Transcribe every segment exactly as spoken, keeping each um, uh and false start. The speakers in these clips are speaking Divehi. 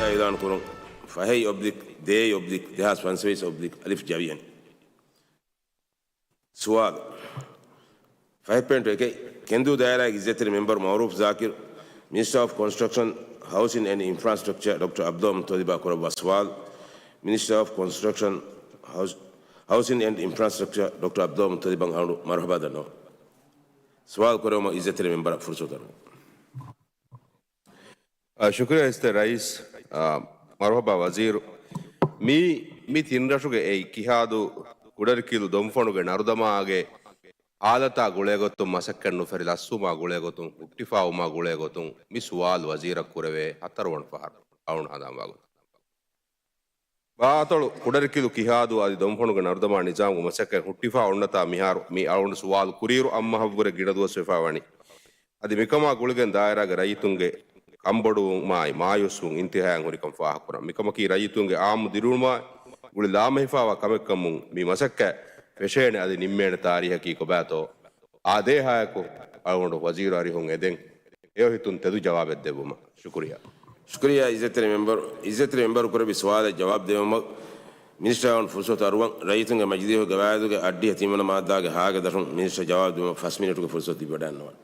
އިޢުލާން ކުރުން. ފަހެއް އޮބްލިކް ދޭއް އޮބްލިކް ދެހާސް ފަންސަވީސް އޮބްލިކް އަލިފް ޖަވިއެއް. ސުވާލު. ފަހެއް ޕޮއިންޓު އެކެއް، ކެންދޫ ދާއިރާގެ އިއްޒަތްތެރި މެމްބަރު މައުރޫފް ޒާކިރު، މިނިސްޓަރ އޮފް ކޮންސްޓްރަކްޝަން، ހައުސިން އެންޑް އިންފްރާސްޓްރަކްޗަރ ޑޮކްޓަރ އަބްދުލް މުތަލިބާ ކުރައްވާ ސުވާލު. މިނިސްޓަރ އޮފް ކޮންސްޓްރަކްޝަން، ހައުސް، ހައުސިން އެންޑް އިންފްރާސްޓްރަކްޗަރ ޑޮކްޓަރ އަބްދުލް މުތަލިބަށް އަޅު މަރުހަބާ ދަންނަވަން. ސުވާލު ކުރެވުމަށް އިއްޒަތްތެރި މެމްބަރަށް ފުރުސަތު ދަރުން. އާ، ޝުކުރިއްޔާ އިއްޒަތްތެރި ރައީސް. އާ، މަރުހަބާ ވަޒީރު. މި، މި ތިން ރަށުގެ އެއީ ކިހާދޫ ކުޑަރިކިލު ދޮންފަނުގެ ނަރުދަމާގެ ހާލަތާ ގުޅޭގޮތުން މަސައްކަތް ނުފެރި ލަސްވުމާ ގުޅޭގޮތުން ހުއްޓިފާވުމާ ގުޅޭގޮތުން މި ސުވާލު ވަޒީރަށް ކުރެވޭ ހަތަރުވަނަ ފަހަރު އަޅުން ހަނދާންވާ ގޮތުން. ބާއަތޮޅު ކުޑަރިކިލު ކިހާދޫ އަދި ދޮންފަނުގެ ނަރުދަމާ ނިޒާމުގެ މަސައްކަތް ހުއްޓިފާ އޮންނަތާ މިހާރު މި އަޅުގަނޑު ސުވާލު ކުރިއިރު އަށް މަހަށްވުރެ ގިނަ ދުވަސް ވެފާ ވަނީ. އަދި މިކަމާ ގުޅިގެން ދާއިރާގެ ރައްޔިތުންގެ ކަންބޮޑުވުމާއި މާޔޫސްވުން އިންތިހާއަށް ހުރިކަން ފާހަގަކުރަން. މިކަމަކީ ރައްޔިތުންގެ އާއްމު ދިރިއުޅުމާއި ގުޅި ލާމެހިފާވާ ކަމެއްކަމުން މި މަސައްކަތް ފެށޭނެ އަދި ނިންމޭނެ ތާރީހަކީ ކޮބާތޯ އާދޭހާއެކު އަޅުގަނޑު ވަޒީރު އަރިހުން އެދެން. އެއޮތީ ތެދު ޖަވާބެއް ދެއްވުމަށް. ޝުކުރިއްޔާ. ޝުކުރިއްޔާ އިއްޒަތްތެރި މެމްބަރު. އިއްޒަތްތެރި މެމްބަރު ކުރެއްވި ސުވާލަށް ޖަވާބު ދެއްވުމަށް މިނިސްޓަރ އަޅުގަނޑު ފުރުސަތު އަރުވަން. ރައްޔިތުންގެ މަޖިލީހުގެ ގަވާއިދުގެ އަށްޑިހަ ތިންވަނަ މާއްދާގެ ހާގަ ދަށުން މިނިސްޓަރ ޖަވާބު ދެއްވުމަށް ފަސް މިނިޓުގެ ފުރުސަތު ލިބިވަޑައިގަންނަވާނެ.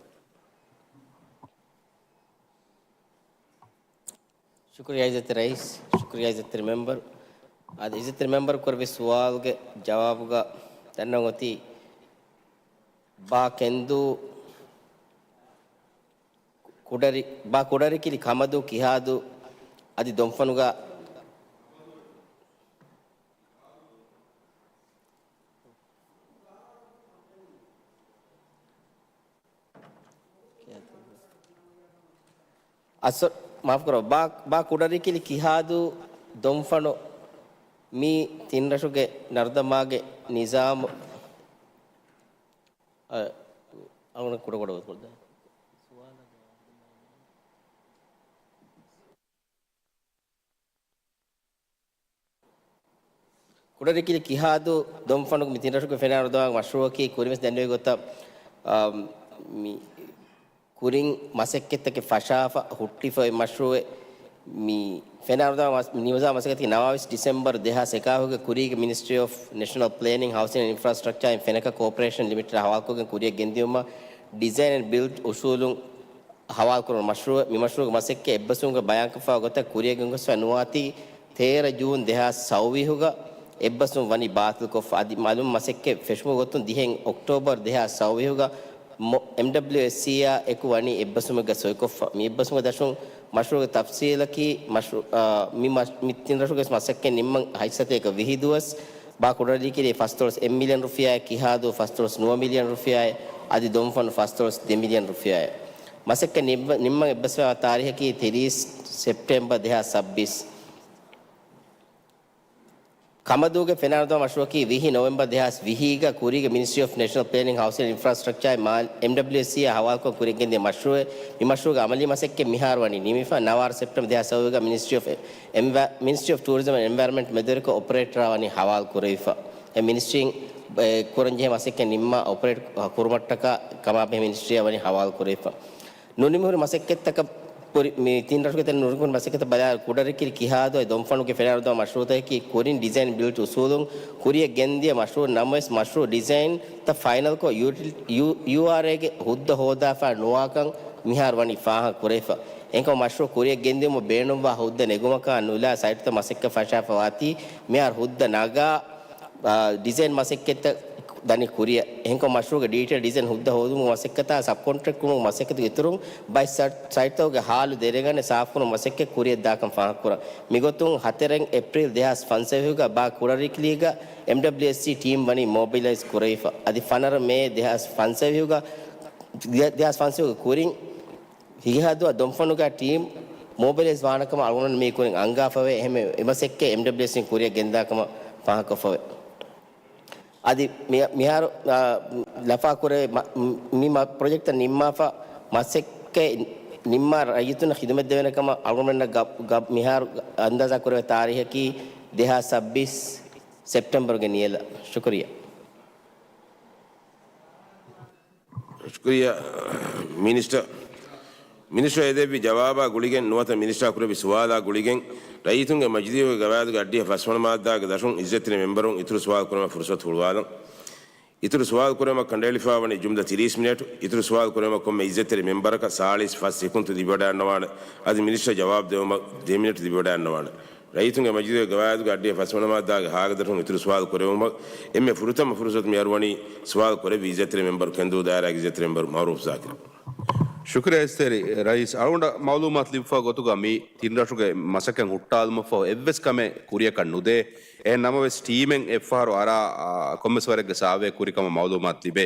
ޝުކުރިއްޔާ އިއްޒަތްތެރި ރައީސް، ޝުކުރިއްޔާ އިއްޒަތްތެރި މެމްބަރު. އަދި އިއްޒަތްތެރި މެމްބަރު ކުރެއްވި ސުވާލުގެ ޖަވާބުގަ ދަންނަވަން އޮތީ ބާ ކެންދޫ ކުޑަރި، ބާ ކުޑަރިކިލި ކަމަދޫ ކިހާދޫ އަދި ދޮންފަނުގަ އަސް، މާފުކުރައްވާ. ބާ، ބާ ކުޑަރިކިލި ކިހާދޫ ދޮންފަނު މި ތިން ރަށުގެ ނަރުދަމާގެ ނިޒާމު، އަ، އަޅުގަނޑު ކުޑަކުޑަ ކުރައްވާ. ކުޑަރިކިލި ކިހާދޫ ދޮންފަނުގެ މި ތިން ރަށުގެ ފެނާ ނަރުދަމާގެ މަޝްރޫއަކީ ކުރިންވެސް ދެންނެވި ގޮތަށް، އާ، މި ކުރިން މަސައްކަތްތަކެއް ފަށާފަ ހުއްޓިފައި މަޝްރޫއެއް. މި ފެނާ ނަރުދަމާ މަސް، ނިޒާމު މަސައްކަތަކީ ނަވާވީސް ޑިސެމްބަރު ދެހާސް އެކާވީހުގަ ކުރީގެ މިނިސްޓްރީ އޮފް ނެޝަނަލް ޕްލޭނިން، ހައުސިން އެންޑް އިންފްރާސްޓްރަކްޗާ އިން ފެނަކަ ކޯޕަރޭޝަން ލިމިޓެޑަށް ހަވާލުކޮށްގެން ކުރިއަށް ގެންދިއުމަށް ޑިޒައިން އެންޑް ބިލްޑް އުސޫލުން ހަވާލުކުރުނު މަޝްރޫއެއް. މި މަޝްރޫއުގެ މަސައްކަތް އެއްބަސްވުމުގަ ބަޔާންކޮށްފައި ގޮތަށް ކުރިއަށް ގެންގޮސްފައި ނުވާތީ ތޭރަ ޖޫން ދެހާސް ސައުވީހުގަ އެއްބަސްވުން ވަނީ ބާތިލްކޮށްފަ. އަދި މައުލޫމް މަސައްކަތް ފެށުމުގެ ގޮތުން ދިހައެއް އޮކްޓޯބަރު ދެހާސް ސައުވީހުގަ މޮ، އެމްޑަބްލިއުއެސްސީއާ އެކު ވަނީ އެއްބަސްވުމެއްގަ ސޮއިކޮށްފަ. މި އެއްބަސްވުމުގެ ދަށުން މަޝްރޫއުގެ ތަފްސީލަކީ މަޝްރޫ، އާ، މި މަ، މި ތިން ރަށުގެ މަސައްކަތް ނިންމަން ހަތް ސަތޭކަ ވިހި ދުވަސް. ބާ ކުޑަރިކިލީ ފަސްދޮޅަސް އެއް މިލިއަން ރުފިޔާއެއް، ކިހާދޫ ފަސްދޮޅަސް ނުވަ މިލިއަން ރުފިޔާއެއް، އަދި ދޮންފަނު ފަސްދޮޅަސް ދެ މިލިއަން ރުފިޔާއެއް. މަސައްކަތް ނިންމަ، ނިންމަން އެއްބަސްވާ ތާރީހަކީ ތިރީސް ސެޕްޓެމްބަރު ދެހާސް ސައްބީސް. ކަމަދޫގެ ފެނާ ނަރުދަމާ މަޝްރޫއަކީ ވިހި ނޮވެމްބަރު ދެހާސް ވިހީގަ ކުރީގެ މިނިސްޓްރީ އޮފް ނެޝަނަލް ޕްލޭނިން، ހައުސިން އިންފްރާސްޓްރަކްޗާ އެމްޑަބްލިއުއެސްސީއާ ހަވާލުކޮށް ކުރިއަށް ގެންދިޔަ މަޝްރޫއެއް. މި މަޝްރޫއުގެ އަމަލީ މަސައްކަތް މިހާރު ވަނީ ނިމިފަ. ނަވާރަ ސެޕްޓެމްބަރު ދެހާސް ސައުވީހުގަ މިނިސްޓްރީ އޮފް އެންވަ، މިނިސްޓްރީ އޮފް ޓޫރިޒަމް އެންޑް އެންވަޔަރަންމަންޓް މެދުވެރިކޮށް އޮޕަރޭޓަރާ ވަނީ ހަވާލު ކުރެވިފަ. އެ މިނިސްޓްރީން އެ ކުރަންޖެހޭ މަސައްކަތް ނިންމާ އޮޕަރޭޓް ކުރުމަށްޓަކާ ކަމާބެހޭ މިނިސްޓްރީއަށް ވަނީ ހަވާލު ކުރެވިފަ. ނުނިމިހުރި މަސައްކަތްތަކަށް ކުރި، މި ތިން ރަށުގެ ތެރެ ނުނިމިހުރި މަސައްކަތަށް ބަލާ، ކުޑަރިކިލި ކިހާދޫ އަދި ދޮންފަނުގެ ފެނާ ނަރުދަމާ މަޝްރޫއުތަކަކީ ކުރިން ޑިޒައިން ބިލްޑް އުސޫލުން ކުރިއަށް ގެންދިޔަ މަޝްރޫއު. ނަމަވެސް މަޝްރޫއު ޑިޒައިންތައް ފައިނަލްކޮށް ޔޫ، ޔޫ، ޔޫއާރްއޭގެ ހުއްދަ ހޯދާފަ ނުވާކަން މިހާރު ވަނީ ފާހަގަ ކުރެވިފަ. އެހެންކަމުން މަޝްރޫއު ކުރިއަށް ގެންދިއުމަށް ބޭނުންވާ ހުއްދަ ނެގުމަކާ ނުލާ ސައިޓްތައް މަސައްކަތް ފަށާފަ ވާތީ މިހާރު ހުއްދަ ނަގާ އާ، ޑިޒައިން މަސައްކަތްތައް ދަނީ ކުރިއަށް. އެހެންކަމުން މަޝްރޫއުގެ ޑީޓެއިލް ޑިޒައިން ހުއްދަ ހޯދުމުގެ މަސައްކަތާ ސަބްކޮންޓްރެކްޓް ކުރުމުގެ މަސައްކަތުގެ އިތުރުން ބައެއް ސަ، ސައިޓްތަކުގެ ހާލު ދެރަވެގަނެ ސާފުކުރުމުގެ މަސައްކަތް ކުރިއަށް ދާކަން ފާހަގަކުރަން. މިގޮތުން ހަތަރެއް އޭޕްރީލް ދެހާސް ފަންސަވީހުގަ ބާ ކުޑަރިކިލީގަ އެމްޑަބްލިއުއެސްސީ ޓީމް ވަނީ މޯބިލައިޒް ކުރެވިފަ. އަދި ފަނަރަ މޭ ދެހާސް ފަންސަވީހުގަ، ދެ، ދެހާސް ފަންސަވީހުގެ ކުރިން ހިހާދޫ ދޮންފަނުގަ ޓީމް މޯބިލައިޒް ވާނެ ކަމަށް އަޅުގަނޑު މި ކުރިން އަންގާފަވޭ. އެހެން އެ މަސައްކަތް އެމްޑަބްލިއުއެސްސީން ކުރިއަށް ގެންދާ ކަމަށް ފާހަގަކޮށްފަވޭ. އަދި މި، މިހާރު، އާ، ލަފާކުރެވޭ މަ، މި މަ، ޕްރޮޖެކްޓްތައް ނިންމާފަ މަސައްކަތް ނިންމާ ރައްޔިތުންނަށް ޚިދުމަތް ދެވޭނެ ކަމަށް އަޅުގަނޑުމެންނަށް ގަ، ގަ، މިހާރު އަންދާޒާ ކުރެވޭ ތާރީހަކީ ދެހާސް ސައްބީސް ސެޕްޓެމްބަރުގެ ނިޔަލަށް. ޝުކުރިއްޔާ. ޝުކުރިއްޔާ މިނިސްޓަރ. މިނިސްޓަރ އެދެއްވި ޖަވާބާ ގުޅިގެން ނުވަތަ މިނިސްޓަރ ކުރެއްވި ސުވާލާ ގުޅިގެން ރައްޔިތުންގެ މަޖިލީހުގެ ގަވާއިދުގެ އައްޑިހަ ފަސްވަނަ މާއްދާގެ ދަށުން އިއްޒަތްތެރި މެމްބަރުން އިތުރު ސުވާލު ކުރުމަށް ފުރުސަތު ހުޅުވާލަން. އިތުރު ސުވާލު ކުރުމަށް ކަނޑައެޅިފައިވަނީ ޖުމްލަ ތިރީސް މިނެޓު. އިތުރު ސުވާލު ކުރުމަށް ކޮންމެ އިއްޒަތްތެރި މެމްބަރަކަށް ސާޅީސް ފަސް ސެކުންތު ލިބިވަޑައިގަންނަވާނެ. އަދި މިނިސްޓަރ ޖަވާބު ދެވުމަށް ދެ މިނެޓު ލިބިވަޑައިގަންނަވާނެ. ރައްޔިތުންގެ މަޖިލީހުގެ ގަވާއިދުގެ އައްޑިހަ ފަސްވަނަ މާއްދާގެ ހާގަދަށުން އިތުރު ސުވާލު ކުރެވުމަށް އެންމެ ފުރަތަމަ ފުރުސަތު މި އަރުވަނީ ސުވާލު ކުރެއްވި އިއްޒަތްތެރި މެމްބަރު، ކެންދޫ ދާއިރާގެ އިއްޒަތްތެރި މެމްބަރު މައުރޫފް ޒާކިރު. ޝުކުރިއްޔާ އިއްޒަތްތެރި ރައީސް. އަޅުގަނޑަށް މައުލޫމާތު ލިބިފަ ގޮތުގަ މި ތިން ރަށުގެ މަސައްކަތް ހުއްޓާލުމަށްފަހު އެއްވެސް ކަމެއް ކުރިޔަކަށް ނުދޭ. އެހެން ނަމަވެސް ޓީމެއް އެއްފަހަރު އަރާ، އާ، ކޮންމެސް ވަރެއްގެ ސާވޭ ކުރި ކަމަށް މައުލޫމާތު ލިބޭ.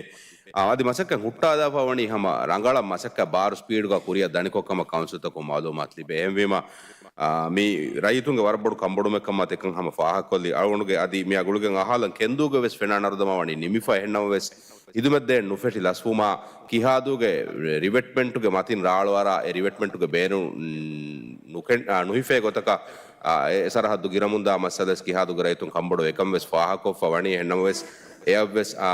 އާ، އަދި މަސައްކަތް ހުއްޓާލާފަ ވަނީ ހަމަ ރަނގަޅަށް މަސައްކަތް ބާރު ސްޕީޑުގަ ކުރިއަށް ދަނިކޮށް ކަމަށް ކައުންސިލްތަކުން މައުލޫމާތު ލިބޭ. އެހެންވީމަ، އާ، މި ރައްޔިތުންގެ ވަރަށް ބޮޑު ކަންބޮޑުމެއް ކަމަށް އެކަން ހަމަ ފާހަގަކޮށްލީ. އަޅުގަނޑުގެ އަދި މި އަގުޅުގެން އަހާލަން ކެންދޫގެ ވެސް ފެނާ ނަރުދަމާ ވަނީ ނިމިފަ. އެހެންނަމަވެސް ހިދުމަތް ދޭން ނުފެށި ލަސްވުމާ ކިހާދޫގެ ރިވެޓްމަންޓުގެ މަތިން ރާޅުއަރާ އެ ރިވެޓްމަންޓުގެ ބޭނުން ނުކެން-، އާ، ނުހިފޭ ގޮތަކަށް، އާ، އެ ސަރަހައްދު ގިރަމުންދާ މައްސަލަވެސް ކިހާދޫގެ ރައްޔިތުން ކަންބޮޑު އެކަން ވެސް ފާހަގަކޮށްފަ ވަނީ. އެހެންނަމަވެސް އެއަށްވެސް، އާ،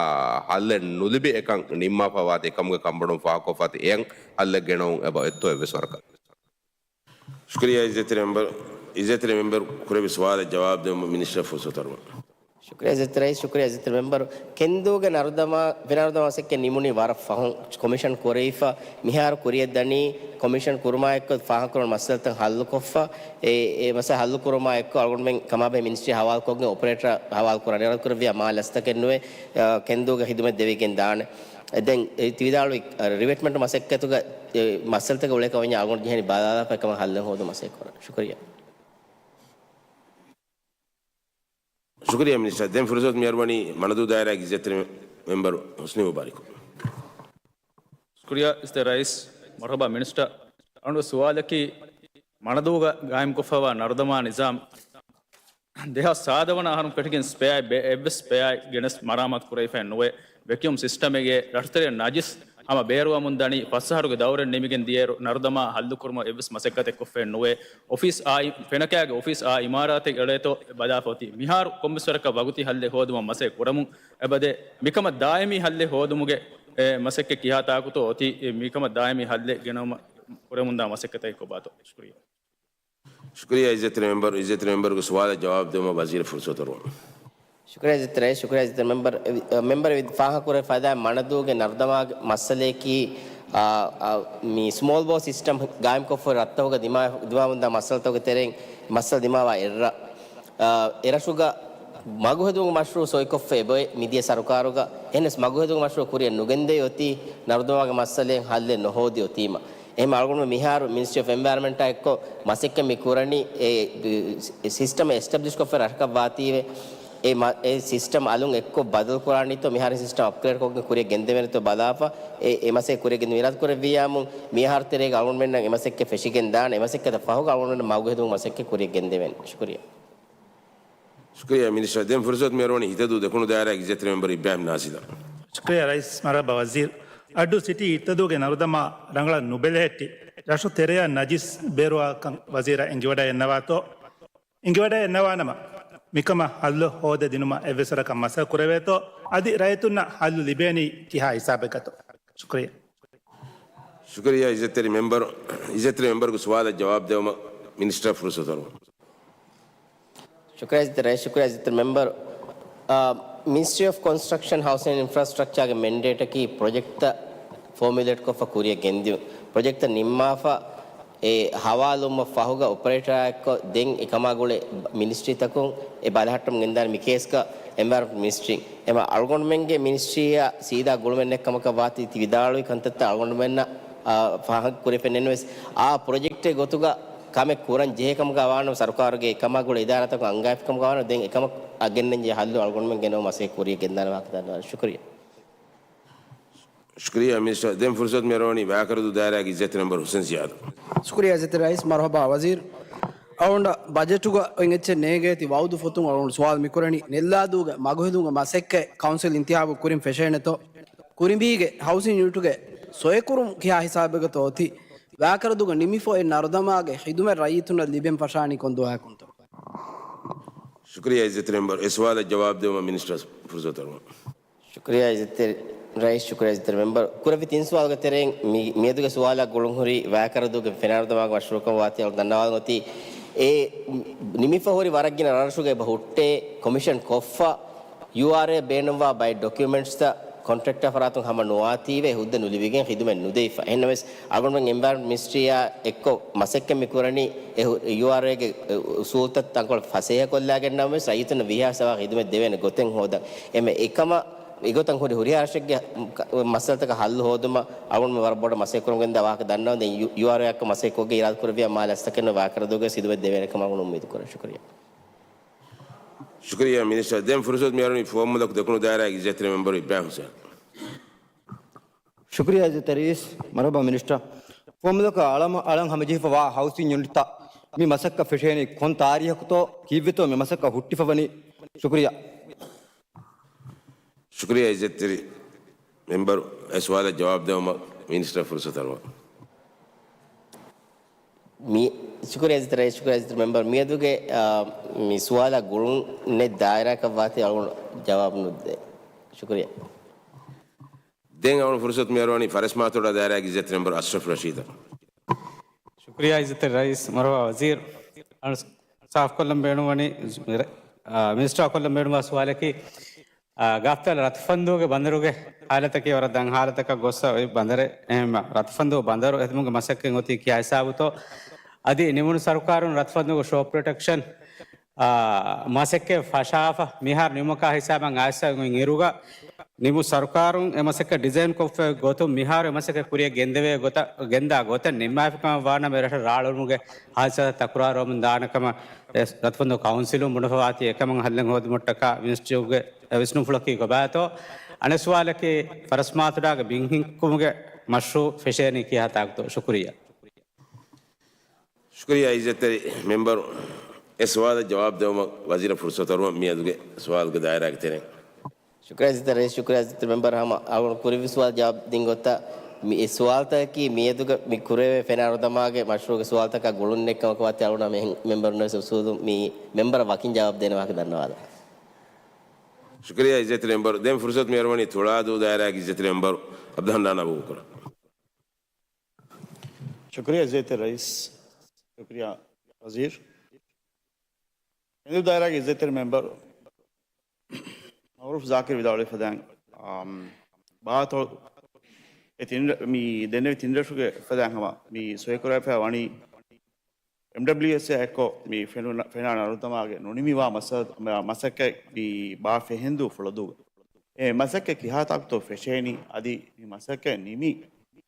ހައްލެއް ނުލިބި އެކަން ނިންމާފަ ވާތީ އެކަމުގެ ކަންބޮޑުން ފާހަގަކޮށްފަތި އެއަށް ހައްލެއް ގެނައުން އެބަ އޮތްތޯ އެއްވެސް ވަރަކަށް. ޝުކުރިއްޔާ އިއްޒަތްތެރި މެމްބަރު، އިއްޒަތްތެރި މެމްބަރު ކުރެއްވި ސުވާލަށް ޖަވާބު ދެވުމަށް މިނިސްޓަރ ފުރުސަތު އަރުވަން. ޝުކުރިއްޔާ އިއްޒަތްތެރި ރައީސް، ޝުކުރިއްޔާ އިއްޒަތްތެރި މެމްބަރު. ކެންދޫގެ ނަރުދަމާ، ފެނަރުދަމާ މަސައްކަތް ނިމުނީ ވަރަށް ފަހުން ކޮމިޝަން ކުރެވިފަ، މިހާރު ކުރިޔަށް ދަނީ ކޮމިޝަން ކުރުމާ އެއްކޮށް ފާހަގަކުރުން މައްސަލަތައް ހައްލުކޮށްފަ، އެ، އެ މައްސަލަ ހައްލުކުރުމާ އެއްކޮށް އަޅުގަނޑުމެން ކަމާބެހޭ މިނިސްޓްރީ ހަވާލުކޮށްގެން އޮޕަރޭޓަރ ހަވާލުކުރާނެ. އިރާދަކުރެއްވިއްޔާ މާ ލަސްތަކެއް ނުވެ، އަ، ކެންދޫގެ ހިދުމަތް ދެވިގެން ދާނެ. ދެން ތި ވިދާޅުވި، އަ، ރިވެޓްމަންޓު މަސައްކަތުގަ، އެ، މައްސަލަތަކެއް އުޅޭކަމަށް ވަންޏާ އަޅުގަނޑު ޖެހެނީ ބަލާލާފަ އެކަމަށް ހައްލެއް ހޯދުން މަސައްކަތް ކުރަން. ޝުކުރިއްޔާ. ޝުކުރިއްޔާ މިނިސްޓަރ. ދެން ފުރުސަތު މި އަރުވަނީ މަނަދޫ ދާއިރާގެ އިއްޒަތްތެރި މެމްބަރު ހުސްނީ މުބާރިކު. ޝުކުރިއްޔާ އިއްޒަތްތެރި ރައީސް. މަރުހަބާ މިނިސްޓަރ. އަޅުގަނޑު ސުވާލަކީ މަނަދޫގަ ގާއިމްކޮށްފައިވާ ނަރުދަމާ ނިޒާމް ދެހާސް ސާދަ ވަނަ އަހަރުން ފެށިގެން ސްޕެއާއެއް ބެ-، އެއްވެސް ސްޕެއާއެއް ގެނެސް މަރާމާތު ކުރެވިފައެއް ނުވޭ. ވެކިއުމް ސިސްޓަމެއްގެ ރަށުތެރެއަށް ނަޖިސް ހަމަ ބޭރުވަމުން ދަނީ ފަސް އަހަރުގެ ދައުރެއް ނިމިގެން ދިޔައިރު ނަރުދަމާ ހައްލުކުރުމަށް އެއްވެސް މަސައްކަތެއް ކޮށްފައެއް ނުވޭ. އޮފީސް އާ އި-، ފެނަކާގެ އޮފީސް އާ އިމާރާތެއް އެޅޭތޯ ބަލާފަ އޮތީ. މިހާރު ކޮންމެސް ވަރަކަށް ވަގުތީ ހައްލެއް ހޯދުމަށް މަސައްކަތް ކުރަމުން އެބަދޭ. މިކަމަށް ދާއިމީ ހައްލެއް ހޯދުމުގެ، އެ، މަސައްކަތް ކިހާ ތާކުތޯ އޮތީ؟ އެ، މިކަމަށް ދާއިމީ ހައްލެއް ގެނައުމަށް ކުރަމުންދާ މަސައްކަތަކީ ކޮބާތޯ؟ ޝުކުރިއްޔާ. ޝުކުރިއްޔާ އިއްޒަތްތެރި މެމްބަރު، އިއްޒަތްތެރި މެމްބަރުގެ ސުވާލަށް ޖަވާބު ދެވުމަށް ވަޒީރަށް ފުރުސަތު އަރުވަން. ޝުކުރިއްޔާ އިއްޒަތްތެރި ރައީސް، ޝުކުރިއްޔާ އިއްޒަތްތެރި މެމްބަރު. އެ، އެ، މެމްބަރު ފާހަގަކުރެވިފައިވާ މަނަދޫގެ ނަރުދަމާގެ މައްސަލަޔަކީ، އާ، އާ، މި ސްމޯލް ބޯ ސިސްޓަމް ގާއިމްކޮށްފައި ރަށްތަކުގަ ދިމާ-، ދިމާވަމުންދާ މައްސަލަތަކުގެ ތެރެއިން މައްސަލަ ދިމާވާ އެއްރަށް. އާ، އެރަށުގަ މަގުހެދުމުގެ މަޝްރޫއު ސޮއިކޮށްފަ އެބައޮތް މިދިޔަ ސަރުކާރުގަ. އެހެނަސް މަގުހެދުމުގެ މަޝްރޫއު ކުރިއަށް ނުގެންދެވި އޮތީ ނަރުދަމާގެ މައްސަލައިން ހައްލެއް ނުހޯދި އޮތީމަ. އެހެން އަޅުގަނޑުމެން މިހާރު މިނިސްޓްރީ އޮފް އެންވަޔަރަމެންޓާ އެއްކޮށް މަސައްކަތް މި ކުރަނީ އެ، އެ ސިސްޓަމް އެސްޓަބްލިޝްކޮށްފަ ރަށަކަށް ވާތީވެ. އެ މަ-، އެ ސިސްޓަމް އަލުން އެއްކޮށް ބަދަލުކުރާނީތޯ މިހާރު ސިސްޓަމް އަޕްގްރޭޑްކޮށްގެން ކުރިއަށް ގެންދެވޭނެތޯ ބަލާފަ އެ، އެ މަސައްކަތް ކުރިއަށް ގެންދެވުން އިރާދަކުރެއްވިއްޔާމު މިހާރު ތެރޭގަ އަޅުގަނޑުމެންނަށް އެ މަސައްކަތް ފެށިގެން ދާނެ. އެ މަސައްކަތަށް ފަހުގަ އަޅުގަނޑުމެން މަގުހެދުމުގެ މަސައްކަތް ކުރިއަށް ގެންދެވޭނެ. ޝުކުރިއްޔާ. ޝުކުރިއްޔާ މިނިސްޓަރ. ދެން ފުރުސަތު މި އަރުވަނީ ހިތަދޫ ދެކުނު ދާއިރާގެ އިއްޒަތްތެރި މެމްބަރު އިބްރާހިމް ނާޒިލަށް. ޝުކުރިއްޔާ ރައީސް. މަރުހަބާ ވަޒީރު. އައްޑޫ ސިޓީ ހިތަދޫގެ ނަރުދަމާ ރަނގަޅަށް ނުބެލެހެއްޓި ރަށު ތެރެއަށް ނަޖިސް ބޭރުވާކަން ވަޒީރާ އެނގިވަޑައިގަންނަވާތޯ؟ އެނގިވަޑައިގަންނަވާނަމަ، މިކަމަށް ހައްލު ހޯދަ ދިނުމަށް އެއްވެސް ވަރަކަށް މަސައްކަތް ކުރެވޭތޯ؟ އަދި ރައްޔިތުންނަށް ހައްލު ލިބޭނީ ކިހާ ހިސާބެއްގަތޯ؟ ޝުކުރިއްޔާ. ޝުކުރިއްޔާ އިއްޒަތްތެރި މެމްބަރު، އިއްޒަތްތެރި މެމްބަރުގެ ސުވާލަށް ޖަވާބު ދެވުމަށް މިނިސްޓަރ ފުރުސަތު އަރުވަން. ޝުކުރިއްޔާ އިއްޒަތްތެރި ރައީސް، ޝުކުރިއްޔާ އިއްޒަތްތެރި މެމްބަރު. އާ، މިނިސްޓްރީ އޮފް ކޮންސްޓްރަކްޝަން، ހައުސިން އެންޑް އިންފްރާސްޓްރަކްޗާގެ މެންޑޭޓަކީ ޕްރޮޖެކްޓްތައް ފޯމިއުލޭޓްކޮށްފަ ކުރިއަށް ގެންދިޔުން. ޕްރޮޖެކްޓްތައް ނިންމާފަ އެ ހަވާލުވުމަށް ފަހުގަ އޮޕަރޭޓަރާ އެއްކޮށް ދެން އެކަމާ ގުޅޭ މިނިސްޓްރީތަކުން އެ ބަލަހައްޓަމުން ގެންދާނެ. މިކޭސްގަ އެންވަޔަރަމަންޓް މިނިސްޓްރީ އެމަ އަޅުގަނޑުމެންގެ މިނިސްޓްރީއާ ސީދާ ގުޅުމެއް ނެތް ކަމަކަށް ވާތީ ތި ވިދާޅުވި ކަންތައްތައް އަޅުގަނޑުމެންނަށް، އާ، ފާހަގަ ކުރެވިފައެއް ނެތްނަމަވެސް، އާ ޕްރޮޖެކްޓެއް ގޮތުގަ ކަމެއް ކުރަން ޖެހޭ ކަމަކަށް ވާނަމަ ސަރުކާރުގެ އެކަމާ ގުޅޭ އިދާރާތަކުން އަންގާފި ކަމަކަށް ވާނަމަ ދެން އެކަމަށް ގެންނަން ޖެހޭ ހައްލު އަޅުގަނޑުމެން ގެނައުމަށް މަސައްކަތް ކުރިއަށް ގެންދާނެ ވާހަކަ ދަންނަވާނެ. ޝުކުރިއްޔާ. ޝުކުރިއްޔާ މިނިސްޓަރ. ދެން ފުރުސަތު މި އަރުވަނީ ވާކަރަދޫ ދާއިރާގެ އިއްޒަތްތެރި މެމްބަރު ހުސެން ޒިޔާދު. ޝުކުރިއްޔާ އިއްޒަތްތެރި ރައީސް. މަރުހަބާ ވަޒީރު. އަޅުގަނޑަށް ބަޖެޓުގަ އޮތް އެއްޗެއް ނޭނގޭތީ ވައުދު ފޮތުން އަޅުގަނޑު ސުވާލު މިކުރަނީ ނެއްލާދޫގެ މަގުހެދުމުގެ މަސައްކަތް ކައުންސިލް އިންތިހާބު ކުރިން ފެށޭނެތޯ؟ ކުރިނބީގެ ހައުސިން ޔުނިޓުގެ ސޮއެކުރުން ކިހާ ހިސާބެއްގަތޯ އޮތީ؟ ވާކަރަދޫގަ ނިމިފަ އޮތް ނަރުދަމާގެ ޚިދުމަތް ރައްޔިތުންނަށް ލިބެން ފަށާނީ ކޮން ދުވަހަކުންތޯ؟ ޝުކުރިއްޔާ އިއްޒަތްތެރި މެމްބަރު. އެ ސުވާލަށް ޖަވާބު ދެވުމަށް މިނިސްޓަރ ފުރުސަތު އަރުވަން. ޝުކުރިއްޔާ އިއްޒަތްތެރި ރައީސް، ޝުކުރިއްޔާ އިއްޒަތްތެރި މެމްބަރު. ކުރެއްވި ތިން ސުވާލުގެ ތެރެއިން މި-، މިއަދުގެ ސުވާލާ ގުޅުންހުރި ވައިކަރަދޫގެ ފެނާރަދަމާގެ މަޝްރޫޢުކަން ވާތީ އަޅު ދަންނަވާލަން އޮތީ، އެ ނިމިފަ ހުރި ވަރަށް ގިނަ ރަށްރަށުގައި އެބަ ހުއްޓޭ ކޮމިޝަން ކޮށްފަ، ޔޫއާރްއޭ ބޭނުންވާ ބައެއް ޑޮކިއުމެންޓްސްތައް ކޮންޓްރެކްޓާ ފަރާތުން ހަމަ ނުވާތީވެ ހުއްދަ ނުލިބިގެން ޚިދުމަތް ނުދެވިފަ. އެހެންނަމަވެސް، އަޅުގަނޑުމެން އެންވަޔަރަންމަންޓް މިނިސްޓްރީއާ އެއްކޮށް މަސައްކަތް މި ކުރަނީ އެ ހު-، ޔޫއާރްއޭގެ އުސޫލުތައް ތަންކޮޅެއް ފަސޭހަކޮށްލާގެން ނަމަވެސް، ރައްޔިތުންނަށް ވީހާވެސް އަވަހަށް ޚިދުމަތް ދެވޭނެ ގޮތެއް ހޯދަން. އެމެ އެކަމަށް އެގޮތަށް ހުރި ހުރިހާ ރަށެއްގެ މައްސަލަތަކަށް ހައްލު ހޯދުމަށް އަޅުގަނޑުމެން ވަރަށް ބޮޑަށް މަސައްކަތް ކުރަމުން ގެންދާ ވާހަކަ ދަންނަވަން. ދެން ޔޫ-، ޔޫއާރްއޭއަށް މަސައްކަތް ކޮށްގެން އިރާދަ ކުރެއްވިއްޔާ މާލެ އަސްތަކެއްނު ވާކަރަދޫގެ ސިދުމެއް ދެވޭނެ ކަމަށް އުންމީދު ކުރަން. ޝުކުރިއްޔާ. ޝުކުރިއްޔާ މިނިސްޓަރ. ދެން ފުރުސަތު މިއަރުނީ ފުވައްމުލަކު ދެކުނު ދާއިރާގެ އިއްޒަތްތެރި މެމްބަރު އިބްރާހިމް ހުސެން. ޝުކުރިއްޔާ އިއްޒަތްތެރި ރައީސް. މަރުޙަބާ މިނިސްޓަރ. ފުވައްމުލަކަށް އަޅަމަ-، އަޅަން ހަމަޖެހިފަ ވާ ހައުސިން ޔުނިޓްތައް މި މަސައްކަތް ފެށޭނީ ކޮން ތާރީހަކުތޯ ކީއްވެތޯ މި މަސައްކަތް ހުއްޓިފަވަނީ؟ ޝުކުރިއްޔާ. ޝުކުރިއްޔާ އިއްޒަތްތެރި މެމްބަރު، އެ ސުވާލަށް ޖަވާބު ދެވުމަށް މިނިސްޓަރ ފުރުސަތު އަރުވާ. މި-، ޝުކުރިއްޔާ އިއްޒަތްތެރި ރައީސް، ޝުކުރިއްޔާ އިއްޒަތްތެރި މެމްބަރު، މިއަދުގެ، އާ، މި ސުވާލާ ގުޅުން ނެތް ދާއިރާއަކަށް ވާތީ އަޅުގަނޑު ޖަވާބު ނުދޭ. ޝުކުރިއްޔާ. ދެން އަޅުގަނޑު ފުރުސަތު މިއަރުވަނީ ފަރެސްމާތޮޑާ ދާއިރާގެ އިއްޒަތްތެރި މެމްބަރު އަޝްރަފް ރަޝީދަށް. ޝުކުރިއްޔާ އިއްޒަތްތެރި ރައީސް. މަރުޙަބާ ވަޒީރު. އަޅު ސާފުކޮށްލަން ބޭނުންވަނީ، އާ، މިނިސްޓަރ ކޮށްލަން ބޭނުންވާ ސުވާލަކީ، އާ، ގާފްތަލް ރަތުފަންދޫގެ ބަނދަރުގެ ހާލަތަކީ ވަރަށް ދަށް ހާލަތަކަށް ގޮއްސަ އޮތް ބަނދަރެއް. އެހެންމަ ރަތުފަންދޫ ބަނދަރު އެތަމުގެ މަސައްކަތް އޮތީ ކިހާ ހިސާބުތޯ؟ އަދި ނިމުނު ސަރުކާރުން ރަތުފަންދޫގެ ޝޯ ޕްރޮޓެކްޝަން، އާ، މަސައްކަތް ފަށާފަ މިހާރު ނިމުމަކާ ހިސާބަށް އައިސްފަ އިރުގަ ނިމު ސަރުކާރުން އެ މަސައްކަތް ޑިޒައިން ކޮށްފައި ގޮތުން މިހާރު އެ މަސައްކަތް ކުރިއަށް ގެންދެވޭ ގޮތަށް، ގެންދާ ގޮތަށް ނިންމާފިކަމަށް ވާނަމަ އެރަށަށް ރާޅުވުމުގެ ހާދިސާތައް ތަކުރާރުވަމުން ދާނެ ކަމަށް ރަތުފަންދޫ ކައުންސިލުން ބުނެފަވާތީ އެކަމަށް ހައްލެއް ހޯދުމަށްޓަކާ މިނިސްޓްރީގެ ވިސްނުންފުޅަކީ ކޮބާތޯ؟ އަނެއް ސުވާލަކީ ފަރަސްމާތޮޑާގެ ބިން ހިންކުމުގެ މަޝްރޫއު ފެށޭނީ ކިހާ ތާކުތޯ؟ ޝުކުރިއްޔާ. ޝުކުރިއްޔާ އިއްޒަތްތެރި މެމްބަރު، އެ ސުވާލަށް ޖަވާބު ދެވުމަށް ވަޒީރަށް ފުރުސަތު އަރުވަން މިއަދުގެ ސުވާލުގެ ދާއިރާގެ ތެރެއިން. ޝުކުރިއްޔާ އިއްޒަތްތެރި ރައީސް، ޝުކުރިއްޔާ އިއްޒަތްތެރި މެމްބަރު ހަމަ އަޅުގަނޑު ކުރެއްވި ސުވާލު ޖަވާބު ދިން ގޮތަށް މި އެ ސުވާލުތަކަކީ މިއަދުގެ މި ކުރެވޭ ފެނާރުދަމާގެ މަޝްރޫއުގެ ސުވާލުތަކާ ގުޅުން ނެތްކަމަކު ވާތީ އަޅުގަނޑު ހަމަ އެހެން މެމްބަރުންނަށް ވެސް އުސޫލުން މި މެމްބަރަށް ވަކިން ޖަވާބު ދޭނެ ވާހަކަ ދަންނަވާލަން. ޝުކުރިއްޔާ އިއްޒަތްތެރި މެމްބަރު. ދެން ފުރުސަތު މިއަރުވަނީ ތުޅާދޫ ދާއިރާގެ އިއްޒަތްތެރި މެމްބަރު އަބްދުލް ހަންނާން އަބޫބަކުރަށް. ޝުކުރިއްޔާ އިއްޒަތްތެރި ރައީސް. ޝުކުރިއްޔާ ވަޒީރު. ކެނދިއު ދާއިރާގެ އިއްޒަތްތެރި މެމްބަރު މައުރޫފް ޒާކިރު ވިދާޅުވި ފަދައިން، އާ، ބާތޮޅު އެ ތިން ރަ-، މި ދެންނެވި ތިން ރަށުގެ ފަދައިން ހަމަ މި ސޮއިކުރެވިފައި ވަނީ އެމްޑަބްލިއުއެސްއާ އެއްކޮށް މި ފެނުނަ-، ފެނާ ނަރުދަމާގެ ނުނިމިވާ މަސަ-، މަ-، މަސައްކަތް މި ބާ ފެހެންދޫ ފުޅަދޫގަ. އެ މަސައްކަތް ކިހާ ތާކުތޯ ފެށޭނީ؟ އަދި މި މަސައްކަތް ނިމި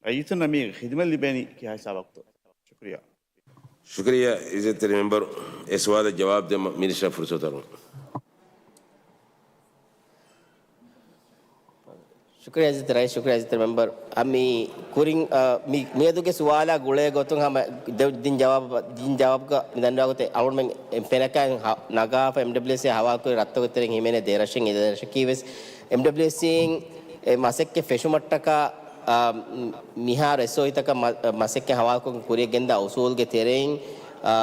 ރައްޔިތުންނަށް މީގެ ޚިދުމަތް ލިބޭނީ ކިހާ ހިސާބަކުތޯ؟ ޝުކުރިއްޔާ. ޝުކުރިއްޔާ އިއްޒަތްތެރި މެމްބަރު، އެ ސުވާލަށް ޖަވާބު ދެމަށް މިނިސްޓަރ ފުރުސަތު އަރުވަން. ޝުކުރިއްޔާ އިއްޒަތްތެރި ރައީސް، ޝުކުރިއްޔާ އިއްޒަތްތެރި މެމްބަރު. އަ، މި ކުރިން، އަ، މި، މިއަދުގެ ސުވާލާ ގުޅޭ ގޮތުން ހަމަ ދެ-، ދިން ޖަވާބު، ދިން ޖަވާބުގަ މި ދަންނަވާ ގޮތެއް އަޅުގަނޑުމެން ފެނަކައިން ހަ-، ނަގާފަ އެމްޑަބްލިއުއެސްއޭ ހަވާލުކުރި ރަށްތަކުގެ ތެރެއިން ހިމެނޭ ދެ ރަށެއް އެ ދެ ރަށަކީ ވެސް އެމްޑަބްލިއުއެސްއޭއިން އެ މަސައްކަތް ފެށުމަށްޓަކާ، އާ، މިހާރު އެސްއޯއީތަކަށް މަ-، މަސައްކަތް ހަވާލުކޮށް ކުރިއަށް ގެންދާ އުސޫލުގެ ތެރެއިން، އާ،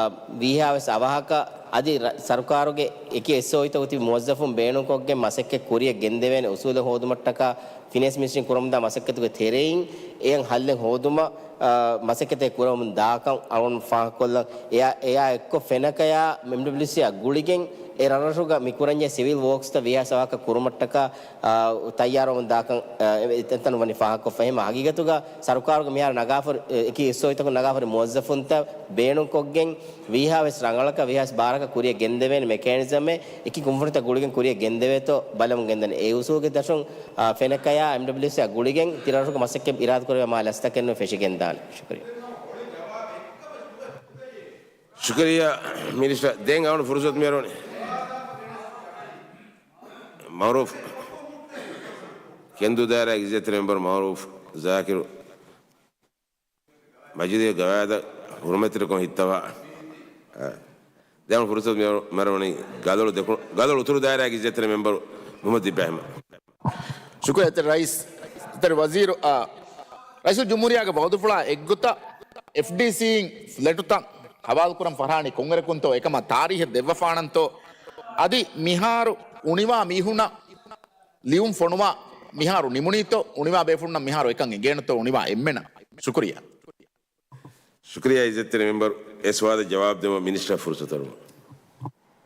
ވީހާވެސް އަވަހަކަށް އަދި ރަ-، ސަރުކާރުގެ އެކި އެސްއޯއީތަކުގަ ތިބި މުވައްޒަފުން ބޭނުންކޮށްގެން މަސައްކަތް ކުރިއަށް ގެންދެވޭނެ އުސޫލެއް ހޯދުމަށްޓަކާ ފިނޭންސް މިނިސްޓްރީން ކުރަމުންދާ މަސައްކަތުގެ ތެރެއިން އެއަށް ހައްލެއް ހޯދުމަށް، އާ، މަސައްކަތެއް ކުރަމުން ދާކަން އަޅުގަނޑު ފާހަގަކޮށްލަން. އެއާ، އެއާ އެއްކޮށް ފެނަކަޔާ އެމްޑަބްލިއުސީއާ ގުޅިގެން އެ ރަށްރަށުގަ މި ކުރަންޖެހޭ ސިވިލް ވޯކްސްތައް ވީހާވެސް އަވަހަކަށް ކުރުމަށްޓަކާ، އާ، ތައްޔާރުވަމުން ދާކަން، އާ، އެ-، އެތަން ވަނީ ފާހަގަކޮށްފަ. އެހެން ހަގީގަތުގަ ސަރުކާރުގެ މިހާރު ނަގާފަ-، އެކި އެސްއޯއީތަކުން ނަގާފަ ހުރި މުވައްޒަފުންތައް ބޭނުންކޮށްގެން ވީހާވެސް ރަނގަޅަކަށް ވީހާވެސް ބާރަކަށް ކުރިއަށް ގެންދެވޭނެ މެކޭނިޒަމެއް އެކި ކުންފުނިތައް ގުޅިގެން ކުރިއަށް ގެންދެވޭތޯ ބަލަމުން ގެންދަނީ. އެ އުސޫލުގެ ދަށުން، އާ، ފެނަކަޔާ އެމްޑަބްލިއުސީއާ ގުޅިގެން ތި ރަށުގެ މަސައްކަތް އިރާދަކުރެވޭ މާލެ އަސްތަކެއްނު ފެށިގެންދާނެ. ޝުކުރިއްޔާ. ޝުކުރިއްޔާ މިނިސްޓަރ. ދެން އަޅުގަނޑު ފުރުސަތު މިއަރުވަނީ މައުރޫފް ކެނދު ދާއިރާގެ އިއްޒަތްތެރި މެމްބަރު މައުރޫފް ޒާކިރު މަޖިލީހުގެ ގަވާއިދަށް ހުރުމަތްތެރިކަމަށް ހިއްތަވާ. ދެން ފުރުސަތު މިއަރުވަނީ ގަދޮޅު ދެކު-، ގަދޮޅު އުތުރު ދާއިރާގެ އިއްޒަތްތެރި މެމްބަރު މުހައްމަދު އިބްރާހިމަށް. ޝުކުރިއްޔާ އިއްޒަތްތެރި ރައީސް، އިއްޒަތްތެރި ވަޒީރު، އާ، ރައީސުލްޖުމްހޫރިއްޔާގެ ވައުދުފުޅާ އެއްގޮތަށް އެފްޑީސީއިން ފްލެޓުތައް ހަވާލުކުރަން ފަށާނީ ކޮންއިރަކުންތޯ އެކަމަށް ތާރީހެއް ދެއްވަފާނަންތޯ؟ އަދި މިހާރު އުނިވާ މީހުންނަށް ލިޔުން ފޮނުވާ މިހާރު ނިމުނީތޯ އުނިވާ ބޭފުޅުންނަށް މިހާރު އެކަން އެނގޭނެތޯ އުނިވާ އެންމެނަށް. ޝުކުރިއްޔާ. ޝުކުރިއްޔާ އިއްޒަތްތެރި މެމްބަރު، އެ ސުވާލަށް ޖަވާބު ދެމަށް މިނިސްޓަރ ފުރުސަތު އަރުވަން.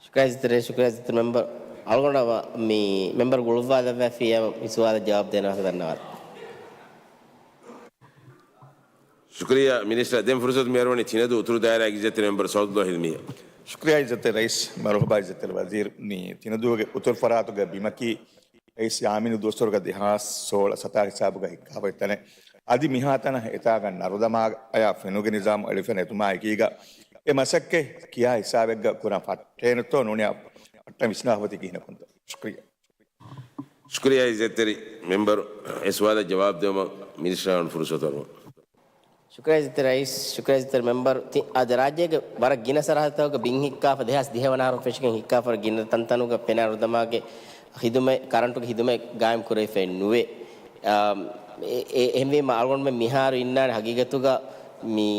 ޝުކުރިއްޔާ އިއްޒަތްތެރި، ޝުކުރިއްޔާ އިއްޒަތްތެރި މެމްބަރު. އަޅުގަނޑަށް މި މެމްބަރު ގުޅުއްވާލައްވާފިއްޔާ މި ސުވާލަށް ޖަވާބު ދޭނަވާ ދަންނަވާ. ޝުކުރިއްޔާ މިނިސްޓަރ. ދެން ފުރުސަތު މިއަރުވަނީ ތިނަދޫ އުތުރު ދާއިރާގެ އިއްޒަތްތެރި މެމްބަރު ސައުދުއްލާހި އިލްމިއްޔާ. ޝުކުރިއްޔާ އިއްޒަތްތެރި ރައީސް، މަރުހަބާ އިއްޒަތްތެރި ވަޒީރު. މި ތިނަދޫގެ އުތުރު ފަރާތުގެ ބިމަކީ ރައީސް ޔާމީނު ދުވަސްވަރުގެ ދެހާސް ސޯޅަ ސަތާ ހިސާބުގަ ހިއްކާފައި ތަނެއް. އަދި މިހާތަނަށް އެތާގަ ނަރުދަމާއަޔާ ފެނުގެ ނިޒާމު އެޅިފެން އެތުމާ އެކީގަ އެ މަސައްކަތް ކިޔާ ހިސާބެއްގަ ކުރަން ފައްޓޭނެތޯ ނޫނީ ފައްޓަން ވިސްނާފަ އޮތީ ކިހިނެއްކުންތޯ؟ ޝުކުރިއްޔާ. ޝުކުރިއްޔާ އިއްޒަތްތެރި މެމްބަރު، އެ ސުވާލަށް ޖަވާބު ދެވުމަށް މިނިސްޓަރ އަޅުގަނޑު ފުރުސަތު އަރުވަން. ޝުކުރިއްޔާ އިއްޒަތްތެރި ރައީސް، ޝުކުރިއްޔާ އިއްޒަތްތެރި މެމްބަރު. ތި-، އަދި ރާއްޖޭގެ ވަރަށް ގިނަ ސަރަހައްދުތަކުގަ ބިން ހިއްކާފަ، ދެހާސް ދިހަ ވަނަ އަހަރުން ފެށިގެން ހިއްކާފަ ގިނަ ތަންތަނުގަ ފެނާ ނަރުދަމާގެ ހިދުމަތް، ކަރަންޓުގެ ހިދުމަތް ގާއިމް ކުރެވިފައެއް ނުވޭ. އާ، އެ-، އެ-، އެހެންވީމަ އަޅުގަނޑުމެން މިހާރު އިންނާނެ ހަގީގަތުގަ މި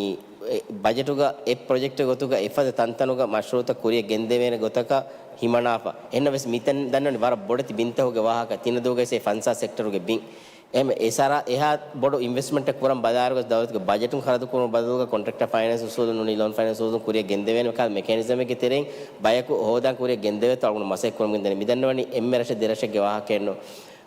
އެ، ބަޖެޓުގަ އެ ޕްރޮޖެކްޓް ގޮތުގަ އެފަދަ ތަންތަނުގަ މަޝްރޫއުތައް ކުރިއަށް ގެންދެވޭނެ ގޮތަކަށް ހިމަނާފަ. އެހެންނަމަވެސް މިތަން ދަންނަވަނީ ވަރަށް ބޮޑެތި ބިންތަކުގެ ވާހަކަ. ތިނަދޫގައި އެ ފަންސާސް ސެކްޓަރުގެ ބިން. އެހެން އެ ސަރަ އެހާ ބޮޑު އިންވެސްޓްމަންޓެއް ކުރަން ބަލާއިރުގަ ދައުލަތުގެ ބަޖެޓުން ޚަރަދު ކުރުމުގެ ބަދަލުގަ ކޮންޓްރެކްޓަރ ފައިނޭންސް އުސޫލުން ނޫނީ ލޯން ފައިނޭންސް އުސޫލުން ކުރިއަށް ގެންދެވޭނެ ކަހަލަ މެކޭނިޒަމެއްގެ ތެރެއިން ބަޔަކު ހޯދާން ކުރިއަށް ގެންދެވޭތޯ އަޅުގަނޑު މަސައްކަތް ކުރަމުން ގެންދަނީ. މިދަންނަވަނީ އެންމެ ރަށެއް ދެ ރަށެއްގެ ވާހަކައެއްނު.